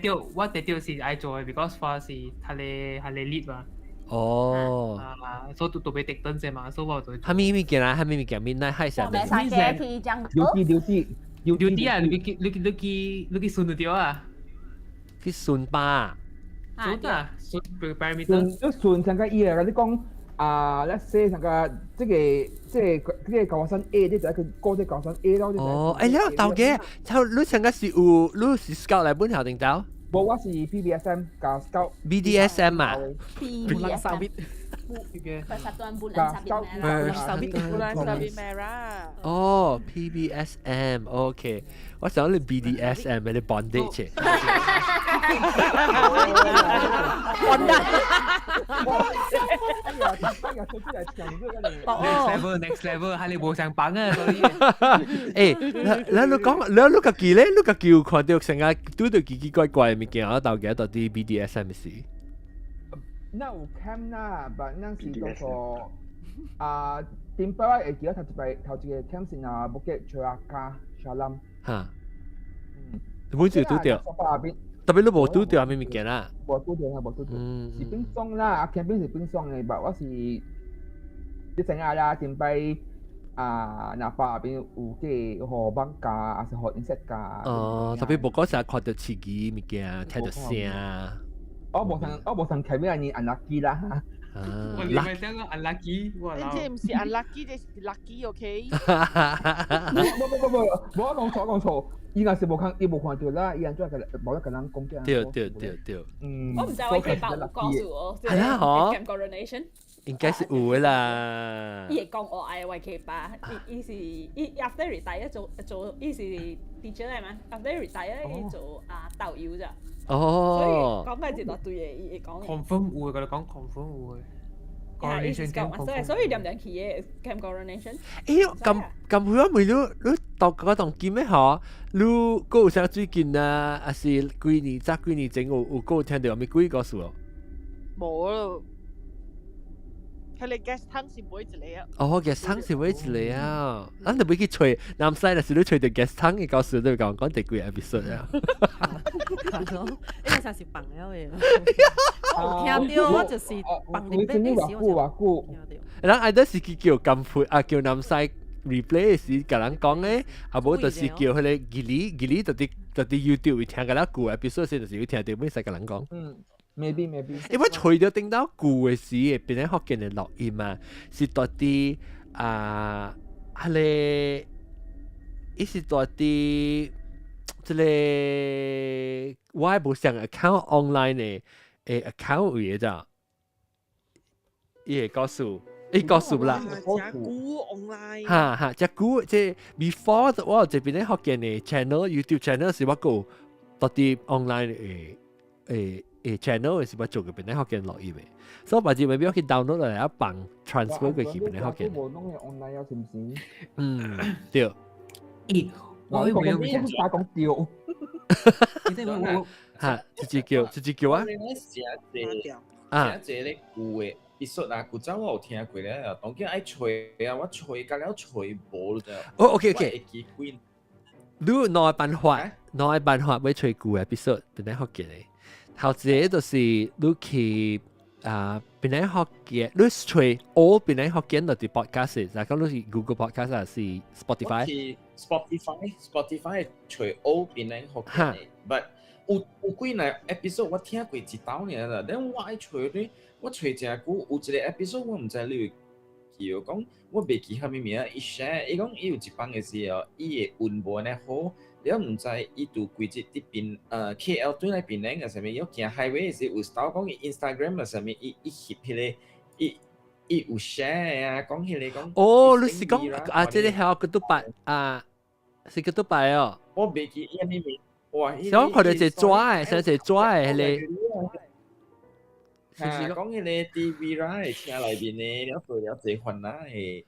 釣，我第釣是愛做的，because 我是較咧較咧 lead 嘛。哦。啊，所以都特別特登者嘛，所以我就。啥物物件啊？啥物物件？Midnight 海啥？溜啲溜啲溜啲啊！你去你去你去你去順就對啊。去順吧。順啊，順 perimeter。順，順成個伊個，你講啊，let's say 成個這個這個這個高山 A，你就去過這高山 A 咯。哦，哎呀，豆嘅，就你成個是有，你是 scout 來本校定走？無，我是 PBSM 加 scout。 BDSM 啊？BDSM。 Persatuan Bulan Sabit Merah。 Bulan Sabit Merah。哦，PBSM，OK，我想你 BDSM 你 bondage。 bondage。 Next level, next level，係你無上榜啊！所以，欸，你你講，你你家己咧，你家己有看到成日拄著奇奇怪怪的物件，我到底到底 BDSM 是？那有 camp 啦，但咱是嗰個啊，頂擺我會記得頭一擺頭一個 camp 是若 Bukit Cheraka Shah Alam。哈，每次拄著，特別你無拄著啥物物件啦？無拄著啊，無拄著，是變爽啦，啊 camping 是變爽的，但我是你知影啦，頂擺啊，若巴邊有個予蠓咬，還是予 insect 咬。哦，特別無講成日看著刺激物件，聽著聲。我無想，我無想前面你 unlucky 啦。啊，你咪聽講 unlucky，我這毋是 unlucky，這是 lucky，OK？無無無無，無我講錯講錯，伊若是無看，伊無看著啦，伊按怎個無得共人講這。對對對對。嗯。我毋知我可以報有故事哦。係啦，嗬。 Coronation。應該是有的啦。伊會講我愛 YK 八，伊伊是伊 after retire 做做，伊是 teacher 來嘛？after retire 伊做啊導遊咋。哦，所以講嘅一大堆嘅，伊會講。 confirm 有嘅，佢哋講 confirm 有嘅。啊，伊是 Coronation 講 Camp 所以所以點點去嘅 Camp Coronation。欸，咁咁佢我問你，你讀嗰棟見咩嗬？你閣有啥最近啊？還是幾年早幾年前有閣有聽到咩鬼故事哦？無咯。佢哋 gas tank 是每一個啊。哦，gas tank 是每一個啊！咱就欲去揣南西，若是你揣著 gas tank 嘅故事，你講講第幾個 episode 啊？係咯，呢個算是放了嘅。我有聽到，我就是放入邊嗰時我就聽到。人愛得是去叫金配啊，叫南西 replay 時，共人講咧，啊無就是叫彼個吉里吉里，就佇 YouTube 聽個了舊 episode 時，就是有聽到，欲使共人講。嗯，maybe maybe。因為除咗頂到舊嘅時，會變成福建嘅錄音啊，是佇佇啊，彼個，伊是佇佇這個我無上 account online 的誒 account 位的咋，伊會告訴，伊告訴啦。食古 online。哈哈，隻古這 before 我這邊咧福建的 channel YouTube channel 是我個佇佇 online 的誒誒 channel 是我做個邊咧福建錄音的，所以把這未必去 download 來啊放 transfer 過去邊咧福建。無攏係 online 啊，是毋是？嗯，對。咦，我會講講講對。哈，直接叫，直接叫啊！啊，這咧舊的藝術啊，古早我有聽過咧，當今愛揣啊，我揣甲了揣無了。哦，OK OK。你有兩個辦法，兩個辦法欲揣舊的 episode，邊咧福建的。頭一個就是你去啊，邊咧福建，你揣 all 邊咧福建就是 podcast，就講你是 Google Podcast 還是 Spotify？ Spotify，Spotify 揣 all 邊咧福建的，but 有有幾個 episode 我聽過一道爾啦，但我愛揣咧，我揣誠久，有一個 episode 我毋知你會記無，講我袂記啥物名，伊 share，伊講伊有一擺的時候，伊的運無按呢好，了毋知伊拄規日佇檳KL 對來檳城啊啥物，伊行 highway 的時有時講伊 Instagram 啊啥物，伊伊翕彼個，伊伊有 share 啊，講彼個講。哦，你是講啊，這個係個都白啊，是個都白哦。我袂記伊啥物名。哇！想看到一個紙的，像一個紙的彼個。是講彼個佇 Wira 的車內面的，了做了濟煩惱的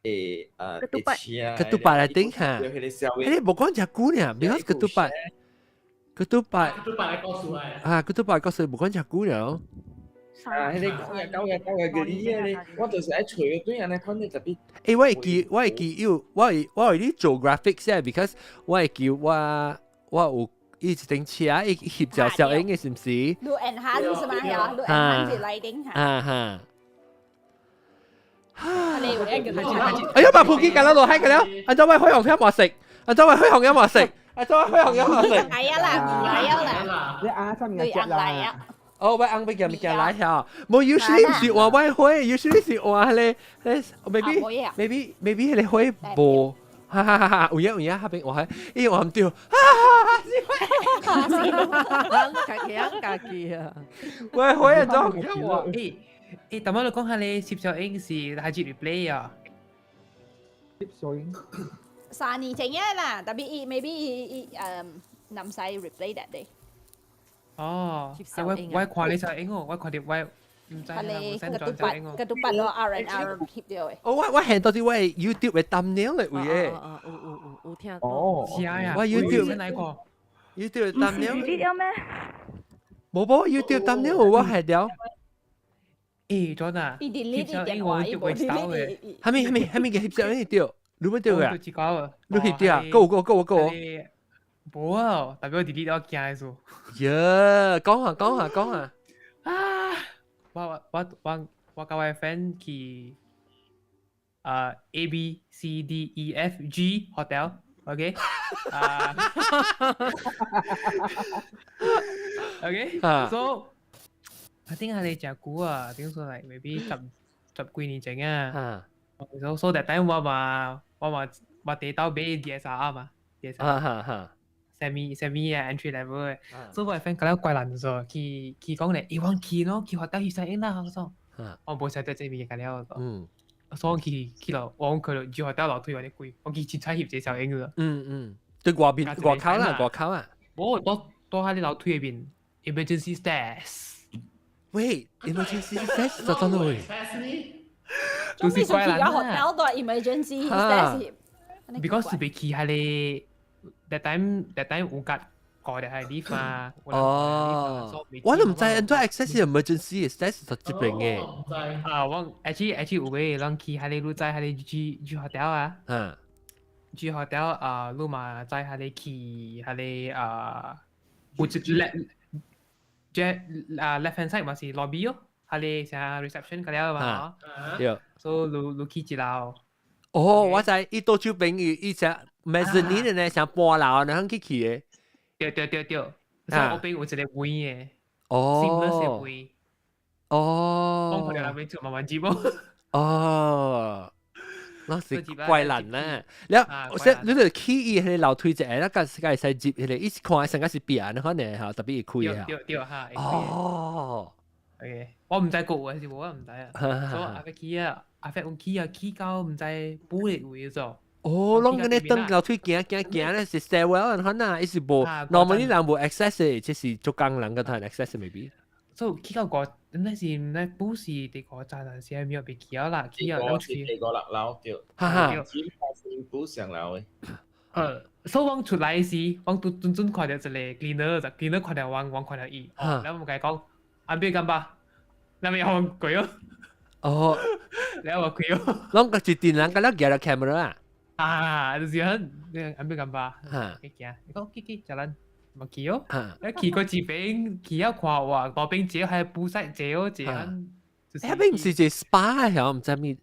的啊的車。個都白來頂下，彼個無講誠久爾，because 個都白，個都白。個都白的故事啊，個都白故事無講誠久爾。啊，彼個講個九個九個個你咧，我就是愛揣對按呢款的特別。欸，我會記，我會記有，我會我會咧做 graphics 啊，because 我會記我我有伊一頂車，伊翕照小影的，是毋是？你 enhance 是嘛？係啊，你 enhance lighting 啊哈。哎呀，把普吉搞到落海個了，按照我開紅音樂食，按照我開紅音樂食，按照我開紅音樂食。係啊啦，唔嚟啊啦。你啱啱嘅隻啦。哦，我翁欲寄物件來遐，無 usually 毋是換我火，usually 是換彼個，彼 maybe maybe maybe 彼個火無，哈哈哈哈，有影有影，彼邊換，伊換毋著，哈哈哈，人家己人家己啊。我火啊，怎換？欸欸，頭先你講下你攝像影是還是 replay 啊？攝像影。 3年前嘅啦，特別伊 maybe 伊伊誒唔使 replay that day。哦，我我看你就影哦，我看到我毋知啦，無 send 轉就影哦。個都八咯，R and R 翕掉的。哦，我我現到啲我 YouTube 的 thumbnail 嚟位嘅。哦，有有有有聽。哦，是啊，我 YouTube 哪個？YouTube thumbnail。唔是了咩？無無 YouTube thumbnail 我係了。欸，真啊！伊 delete 電話，伊無 delete。蝦米蝦米蝦米嘅翕相你對？你欲對啊？你翕對啊？夠夠夠夠。無啊，特別我 delete 我驚的數。耶，講下講下講下。啊！我我我我佮我 friend 去啊 A B C D E F G hotel，OK？啊，OK？So I think 係你食久啊，點說嚟？maybe 十十幾年前啊。So so that time 我嘛我嘛我第到買 DSLR 嘛，DSLR。啊哈哈。 Semi semi 啊 entry level 嘅，所以我 friend 覺得怪難做，佢佢講咧，伊往去咯，去學到翕相影啦，我講，我無識得這邊嘅了，嗯，所以我去去了，我講去了，住學到樓梯有啲貴，我去凊彩翕一個相影啫。嗯嗯，對外邊外口啦，外口啊。無，我到喺你樓梯入邊 emergency stairs。喂，emergency stairs 就得咯。都是怪人啦。hotel 都 emergency stairs。 Because 是被去喺你 that time 有格過嘅係 lift 嘛。哦，我都唔知，按怎 access emergency stairs 就這邊嘅。啊，我 actually 有個人去喺你路在喺你住 hotel 啊。住 hotel 啊，路嘛在喺你去喺你啊，有一 left 即啊 left hand side 嘛是 lobby 咯，喺你啥 reception 嗰了嘛。對。所以你去一樓。哦，我知，伊倒手邊伊伊只 mezzanine 呢，像半樓那樣去去的。對對對對，所以我邊有一個位的。哦。 seamless 的位。哦。我看到人邊做慢慢接啵。哦。那是怪人呢。了，我說你就去伊彼個樓梯一下，那個會使入彼個，伊是看成個是變，可能嚇特別會開啊。對對嚇。哦。 OK，我毋知國還是無，我毋知啊。所以阿伯去啊，阿伯有去啊，去到毋知補的位咗。哦，攏按呢轉樓梯行行行咧是 stairwell 可能伊是無，normally 人無 access 的，這是做工人個才 access maybe。所以去到個，那是那補是第個站，但是還沒有被去啦，去啊，我是第五六樓對。哈哈。補上樓的。所以我出來時，我都準準看到一個 cleaner，就 cleaner 看到我，我看到伊，然後我共伊講，阿邊干吧，那邊有鬼哦。哦，然後我開哦。攏個一陣人個了舉了 camera 啊。啊，就是很，阿邊干吧，去行，伊講去去，食咱。咪去哦，一去過一邊，去了看哇，路邊坐還補晒坐哦，坐緊。彼邊毋是一個 SPA 曉，毋知咩，有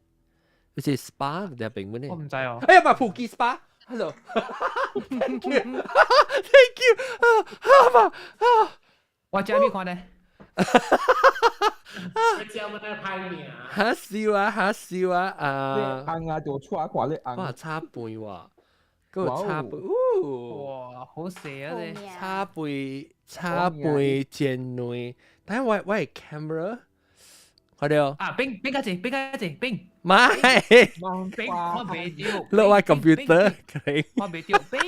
一個 SPA 佇邊本呢？我毋知哦。哎呀媽，普吉 SPA，Hello，Thank you，Thank you，啊啊啊！我食咩看呢？你知我在拍名？哈笑啊，哈笑啊，啊！紅啊，就出來看你紅。哇，炒飯喎，閣有炒飯，哇，好食啊！這炒飯，炒飯煎卵，但係我的 camera，看到？啊，冰冰個字，冰個字，冰。唔係，冰看袂到。落我 computer，看袂到冰。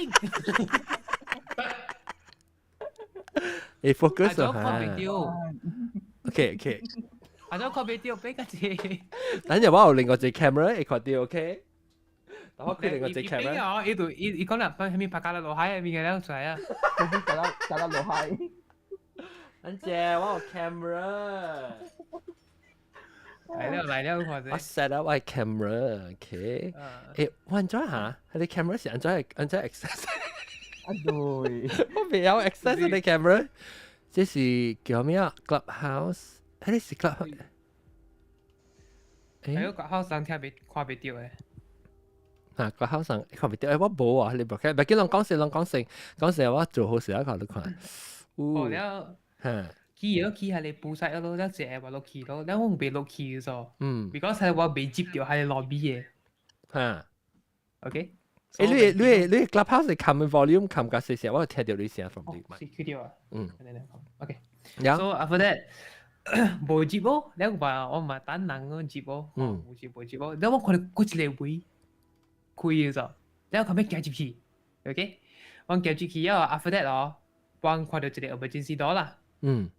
會 focus 啊！看袂到。 OK OK。啊，種看袂到，冰個字。等陣我有另外一個 camera 會看到，OK。但我開另外一個 camera。哦，伊就伊伊講啦，喺面拍架落海，面個了出來啊。加啦加啦落海。等陣我有 camera。來了來了，看者。我 set up 我 camera，OK。誒，我按怎嚇？你 camera 是按怎按怎 access？啊對，我未有 access 你 camera。這是叫咩啊？Clubhouse，彼是 Clubhouse。誒，個 Clubhouse 上聽袂看袂到的。啊，Clubhouse 上看袂到，誒，我無啊，你無看，別叫人講聲，人講聲，講聲，我做好事啊，看你看。哦，了，去咗去係你補晒咯，了一下話落去咯，了我未落去咗。because 係我未接到係 lobby 嘅。OK。誒，你 Clubhouse 你撳 volume 撳較細聲，我有聽到你聲 from 你。是去掉啊。OK。 So after that 無接哦，了話我嘛等人個接哦，無接無接哦，了我看到過一個位開咗，了後尾行入去，OK，我行入去了 after that 哦，我看到一個 emergency door 啦，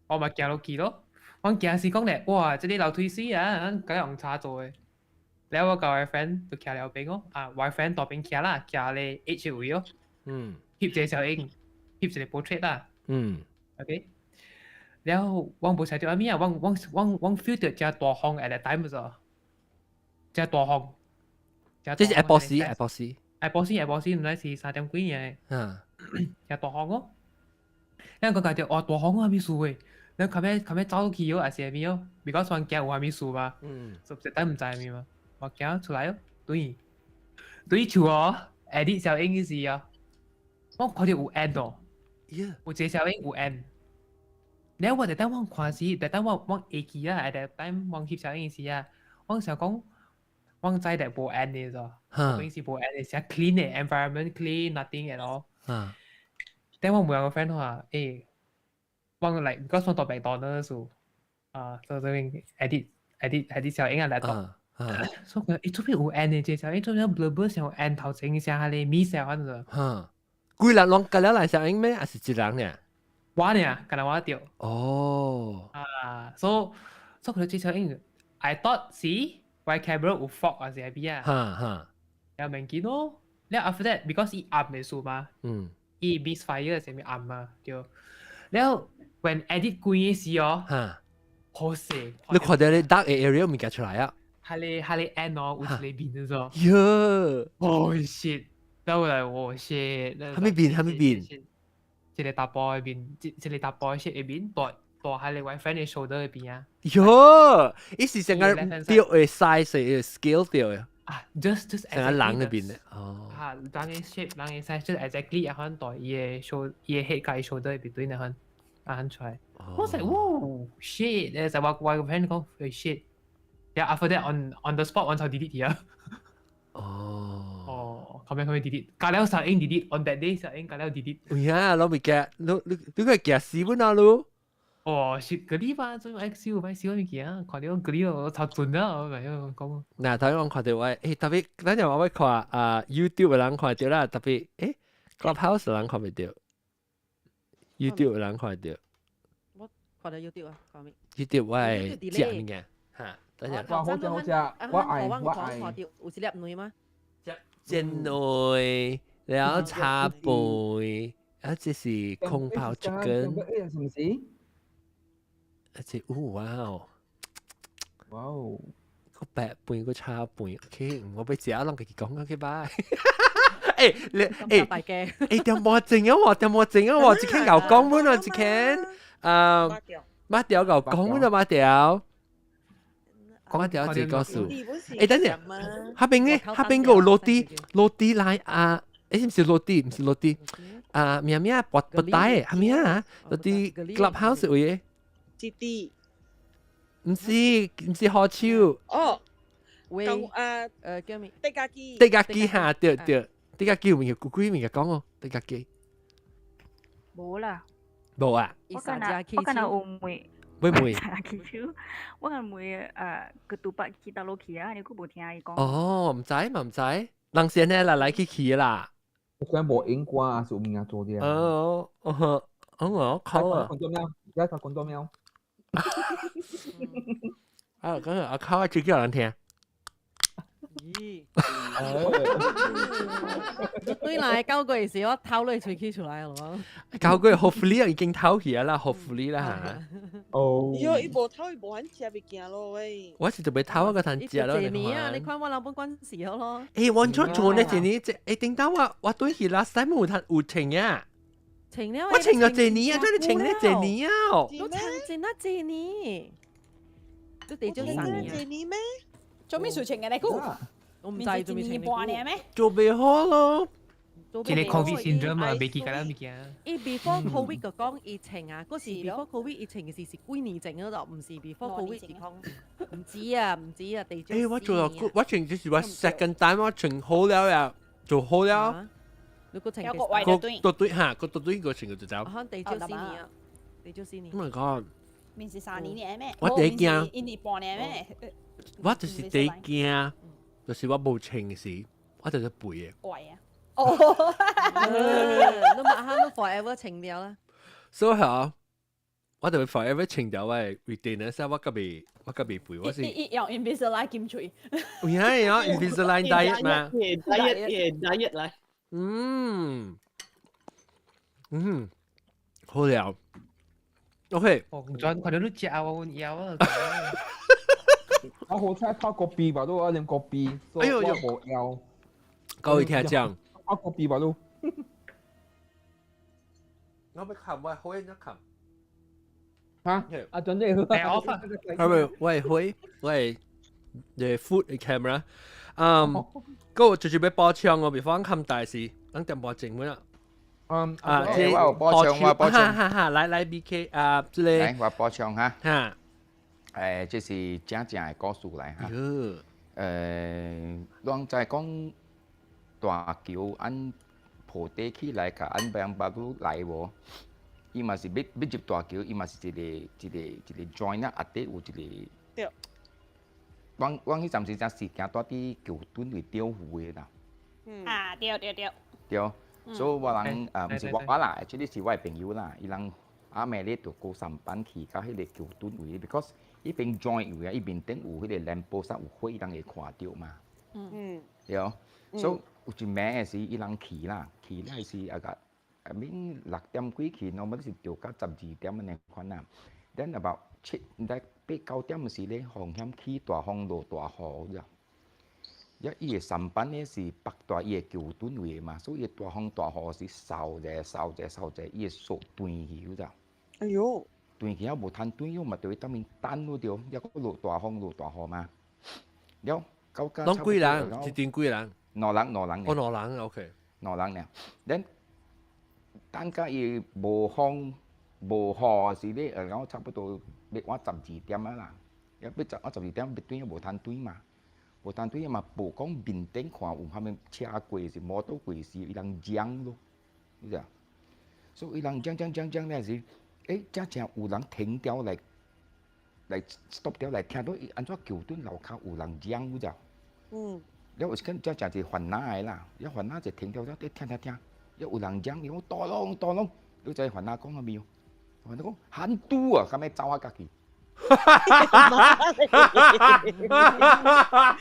我嘛行落去咯，我行時講咧，哇，這個樓梯水啊，敢用茶做的。了我佮我 friend 就徛了邊哦，啊，我 friend 大邊徛啦，徛咧 H 位哦，翕一個小影，翕一個 portrait 啦，OK，了我無猜著啥物啊，我 feel 到真大風 at that time 咗，真大風，這是下晡時，下晡時，下晡時下晡時，毋知是3點幾嘅，真大風哦，了我感覺哇大風啊，啥物事誒？了後尾後尾走去哦，還是啥物哦？because 我驚有啥物事嘛，就一等毋知啥物嘛。我行出來哦，對，對厝哦，edit 小影時啊，我看到有 N 哦，有一個小影有 N。了我就等我看時，就等我會記啊，at that time 我翕小影時啊，我想講，我知得無 N 的咗，平時無 N 的，是 clean 的，environment clean，nothing at all。等我問我 friend 話，欸，我 like because 我到麥當勞時，啊，做這邊 edit edit edit 小影啊來到。所以佢，做咩有 N 的這小影，做咩 blur blur 像 N 頭前一下，佢哋咪小樣子。哈，規人攏佮了來小影咩？還是一人爾？我呢，敢若我著。哦。啊，所以佢這車因為 I thought 是我 camera 有 fog 還是係邊啊？哈哈。有物件咯。了 after that because 伊暗的事嘛，伊 misfire 啥物暗嘛，對。了 when edit 關的時哦，好勢。你看到你 dark area 物件出來啊？彼個 end 哦，有一個面咗。喲！Oh shit！然後來我 shit。蝦米面？蝦米面？一個查埔的面，一個查埔的 shape 的面，大大彼個我 friend 的 shoulder 的邊啊。喲！伊是成個掉的 size 的 scale 掉的。啊，just 成個人的面的。哦。啊，人的 shape，人的 size，就是 exactly 啊，款大伊的 shoulder，伊的 head 佮伊 shoulder 的 between 那款，啊，款出來。我 was like，哇，shit！就我個 friend 講，shit。Yeah, after that on the spot 我就 delete 啊。哦。哦，後尾後尾 delete，加了上應 delete on that day 上應加了 delete。有影，攏未驚，你個驚死本啊你？哦，是嗰啲吧，做 X 燒咪燒物件，看到嗰啲我超準啊，我咪講。嗱，頭先我看到我，特別等陣我要看啊 YouTube 的人看到啦，特別Clubhouse 的人看袂到，YouTube 的人看到。我看到 YouTube 啊，看咩？YouTube 我係食物件，嚇。等陣。哇，好食好食，我愛我愛。看到有一粒卵嗎？煎卵，然後茶杯，啊，這是空包 chicken。是毋是？啊，這哦，哇哦！哇哦！個白飯個炒飯，OK，我欲食攏家己講，OK，拜。你點半鐘啊喎，點半鐘啊喎，一間牛講滿啊，一間，啊，馬條牛講滿啊，馬條。馬條這個數。等陣，彼邊呢？彼邊個有落地落地來啊？是毋是落地？毋是落地。啊，咩咩拔拔帶，係咩啊？落地 clubhouse 位。 啲。毋是好手。哦。喂。啊，叫咩？迪加基。迪加基哈，對對，迪加基有物件，幾物件講哦，迪加基。無啦。無啊。我敢若有問。會問？我敢問ketupat 去佗落去啊？你閣無聽伊講。哦，毋知嘛毋知，人先呢來來去去啦。我想無應該是有物件做啲啊。哦，哦，哦，好啊。講做咩？而家講做咩？啊，講阿靠啊，最叫人聽。咦？對來9個月時，我偷你喙齒出來咯。9個月，hopefully 已經偷去啦，hopefully 啦嚇。哦。喲，伊無偷，伊無肯食物件咯喂。我是特別偷我個通食咯。一年啊，你看我老本關事咯。我出做呢一年，這頂到我對佢 last time 有有穿啊。穿了。我穿咗一年啊，真係穿咗一年啊。都穿真啊一年。都地咗3年。一年咩？做咩事情嘅你估？我唔知做咩情。半年咩？做袂好咯。這個 COVID syndrome 嘛，袂記得物件。伊 before COVID 就講疫情啊，嗰時 before COVID 疫情時是幾年前嗰度，唔是 before COVID 是講，唔知啊，唔知啊，地我做咗，我穿就是我 second time 我穿好了呀，做好了。你個有個位就對。個對嚇，個對個穿個就走。可能地少四年啊，地少四年。 Oh my god！面是3年咩？我第一驚。1年半年咩？我就是第一驚，就是我無穿時，我就是肥的。貴啊！哦，你馬上都 forever 穿掉啦。所以嚇，我就會 forever 穿掉我的 retainer，我較未肥，我是。用 Invisalign 減肥。有影啊，Invisalign diet 嘛。 diet diet 來。嗯嗯，好了。OK。哦，唔准看到你食我枵啊！我好彩泡咖啡吧，都我啉咖啡，哎呦我無枵。各位聽眾，泡咖啡吧都。我欲冚，我火一冚。嚇？阿準你好。係咪？我係火，我係 the food camera。嗰個直接欲補充哦，比方冚大事，等點半鐘啦。啊，這我有補充，我補充。哈哈哈，來來，BK 啊，這個。來，我補充哈。哈。這是正正的故事來哈。攏知講大橋按破底起來，共按 Bayan Baru 來無？伊嘛是欲欲入大橋，伊嘛是一個 joint 啊，下底有一個。對。阮彼陣時才是行蹛佇橋墩位吊湖的啦。啊，對對對。對，所以我人啊，毋是我啦，這裡是我的朋友啦，伊人阿妹咧就過 sampan 去到彼個橋墩位，because 彼邊 join 位啊，伊面頂有彼個 lamp post 有火，人會看著嘛。對，所以有一暝的時，伊人去啦，去了時啊個，I mean 6點幾去，normal 是著到12點按呢款啦。Then about 7，毋知8、9點的時咧，風險起大風落大雨咋。一伊的 sampan 咧是北大伊的橋墩位嘛，所以大風大雨時掃者掃者掃者，伊會索斷去咋。哎喲！斷去啊，無通斷，嘛著去當面等咯著，抑閣落大風落大雨嘛。了，到甲攏幾人？一陣幾人？兩人，兩人。哦，兩人，OK。兩人爾。咱等甲伊無風無雨時咧，然後差不多欲晚十二點啊啦。抑欲十晚十二點欲轉無通轉嘛。無通轉嘛，無講面頂看有啥物車過是摩托過時，伊人講咯，你知？所以伊人講講講講了時，欸，真正有人停掉來來 stop 掉來聽到伊按怎橋墩樓跤有人講，你知？了有時間真正是番仔的啦，了番仔就停掉了，佇聽聽聽，了有人講，伊講 tolong tolong，你知番仔講啥物？番仔講 hantu 啊，到尾走啊家己。哈哈哈哈哈！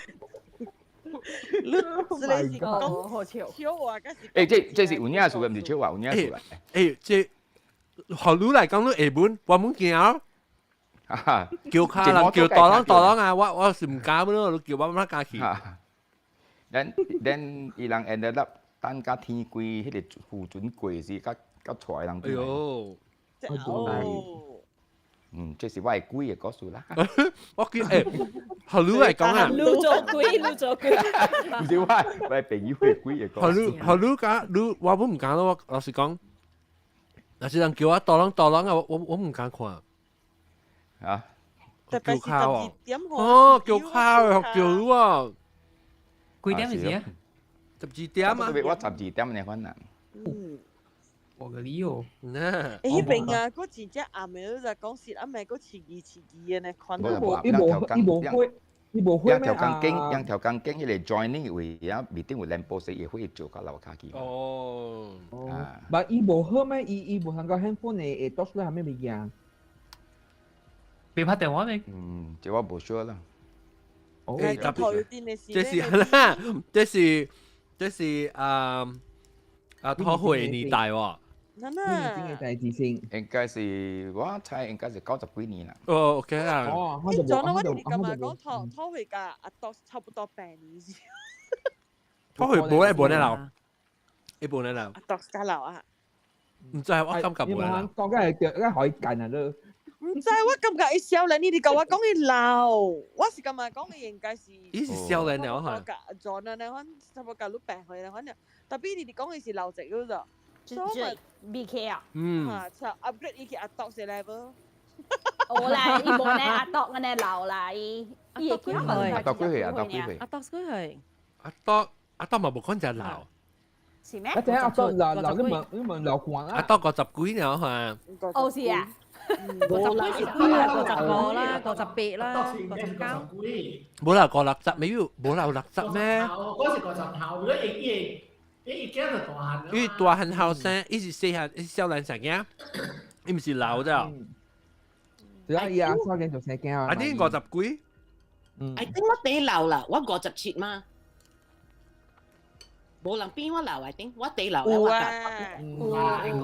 你這個是講好笑笑話，還是？欸，這是有影事的，毋是笑話，有影事的。欸，這予你來講，你會本，我本驚。叫跤人叫 tolong tolong 啊！我是毋敢咯，你叫我乜敢去？ Then 伊人 ended up 等甲天光，彼個浮船過時，才才帶人。哎喲！嗯，這是我的鬼的故事啦。我記欸，予你來講啊。你做鬼，你做鬼。毋是我，我的朋友的鬼的故事。予你予你講，你我本毋敢咯。我老實講，若是人叫我 tolong tolong 啊，我毋敢看。啊？叫跤哦。哦，叫跤叫你啊。幾點時啊？ 12點啊。我十二點呢款啊。嗯。我個理哦。欸，彼邊啊，閣真正暗的，你就講是暗的，閣刺激刺激的呢，款。伊無伊無火，伊無火咩？條鋼筋，兩條鋼筋，彼個 joining 位啊，面頂有 lamp post，伊會照到樓跤去。哦。啊。但伊無好咩？伊無通個 handphone 的會 torch 來啥物物件？別拍電話咩？嗯，這我無 sure 啦。欸，特別，這是啦，這是啊啊，土匪年代喎。那那。代志先。應該是我猜應該是90幾年啦。哦，OK 啦。哦，你講到我哋感覺講土土匪佮阿多差不多百年。土匪無咧無咧老，伊無咧老。阿多較老啊。毋知我感覺無咧老。講緊係叫，緊可以近啊都。毋知我感覺伊少年，你哋共我講伊老，我是感覺講伊應該是。伊是少年了哈。做那那款差不多佮你8歲那款了，tapi 你哋講伊是老隻嗰個。就 BK 啊。嗯。嚇，就 upgrade 伊去阿多些 level。我啦，伊無呢阿多按呢老啦，伊伊會幾歲？阿多幾歲？阿多幾歲？阿多幾歲？阿多阿多嘛無講真老。是咩？啊，這阿多老老你問你問老慣啊。阿多50幾了哈。哦是啊。50幾是幾啊？55啦，58啦，59。無啦，50沒有，無啦有60咩？嗰時五十頭，如果伊伊伊伊囝就大漢。因為大漢後生，伊是細漢，伊是少年生囝，伊毋是老咗。對啊，伊啊少年就生囝啊。啊，你50幾？嗯。I think 我第老啦，我57嘛。無人比我老，I think 我第老。有啊，有啊，有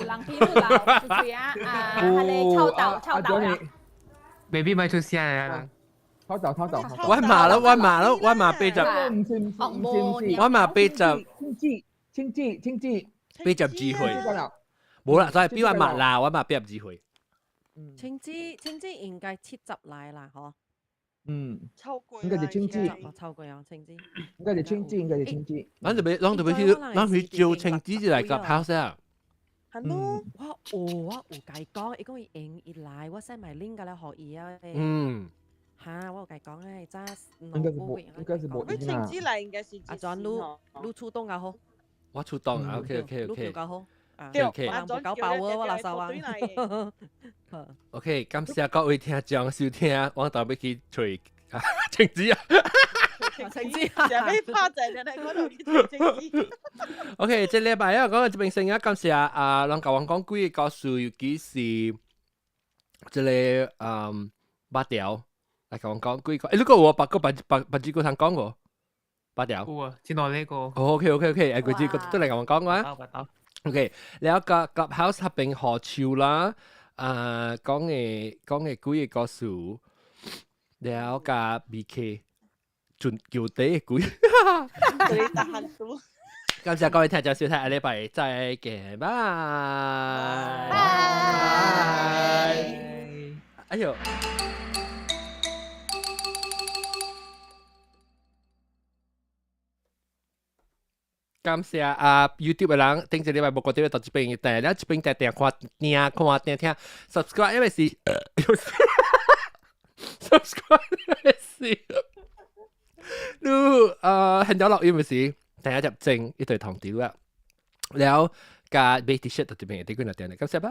人比你老，就是啊啊，彼個臭豆臭豆啊。 Baby 咪出聲啊！臭豆臭豆。我嘛咯，我嘛咯，我嘛80，我嘛80。青子青子青子。 82歲。無啦，所以比我嘛老，我嘛82歲。青子青子應該70來啦，嗬。嗯，超過應該是青子，超過啊，青子。應該是青子，應該是青子。咱就欲，咱就欲去，咱去招青子就來 Clubhouse 啊。係咯。我有共伊講，伊講伊閒伊來，我 send 埋 link 過來予伊啊。嗯。哈，我有共伊講誒，早應該是無，應該是無。你青子來應該是。阿轉你出動較好。我出動啊，OK OK OK。你較好。對，OK。人無搞爆我，我垃圾啊。 OK，感謝各位聽眾收聽，我特別去揣青子啊。情知，成日拍仔你嚟嗰度去情知。 OK，這禮拜啊，講這邊先啊，感謝啊，人甲我講幾個故事，尤其是這個八條來甲我講幾個。欸，你個有八個八八八幾個通講無？八條。有啊，真耐呢個。 OK OK OK，誒，幾個都嚟甲我講啊。八條。 OK，了個 Clubhouse 合併何處啦？啊，講嘅幾個故事，了加 BK 準叫底嘅鬼。對，大漢都。感謝各位聽眾收睇，下禮拜再見，拜拜。哎呦！感謝啊 YouTube 嘅人，頂一禮拜無過啲到這邊訂，了這邊訂訂看聽看聽聽 subscribe，因為是 subscribe 是，你很早落雨咪是，第一集正一對糖條啦，了加買 T-shirt 到這邊，啲幾若訂，感謝拜。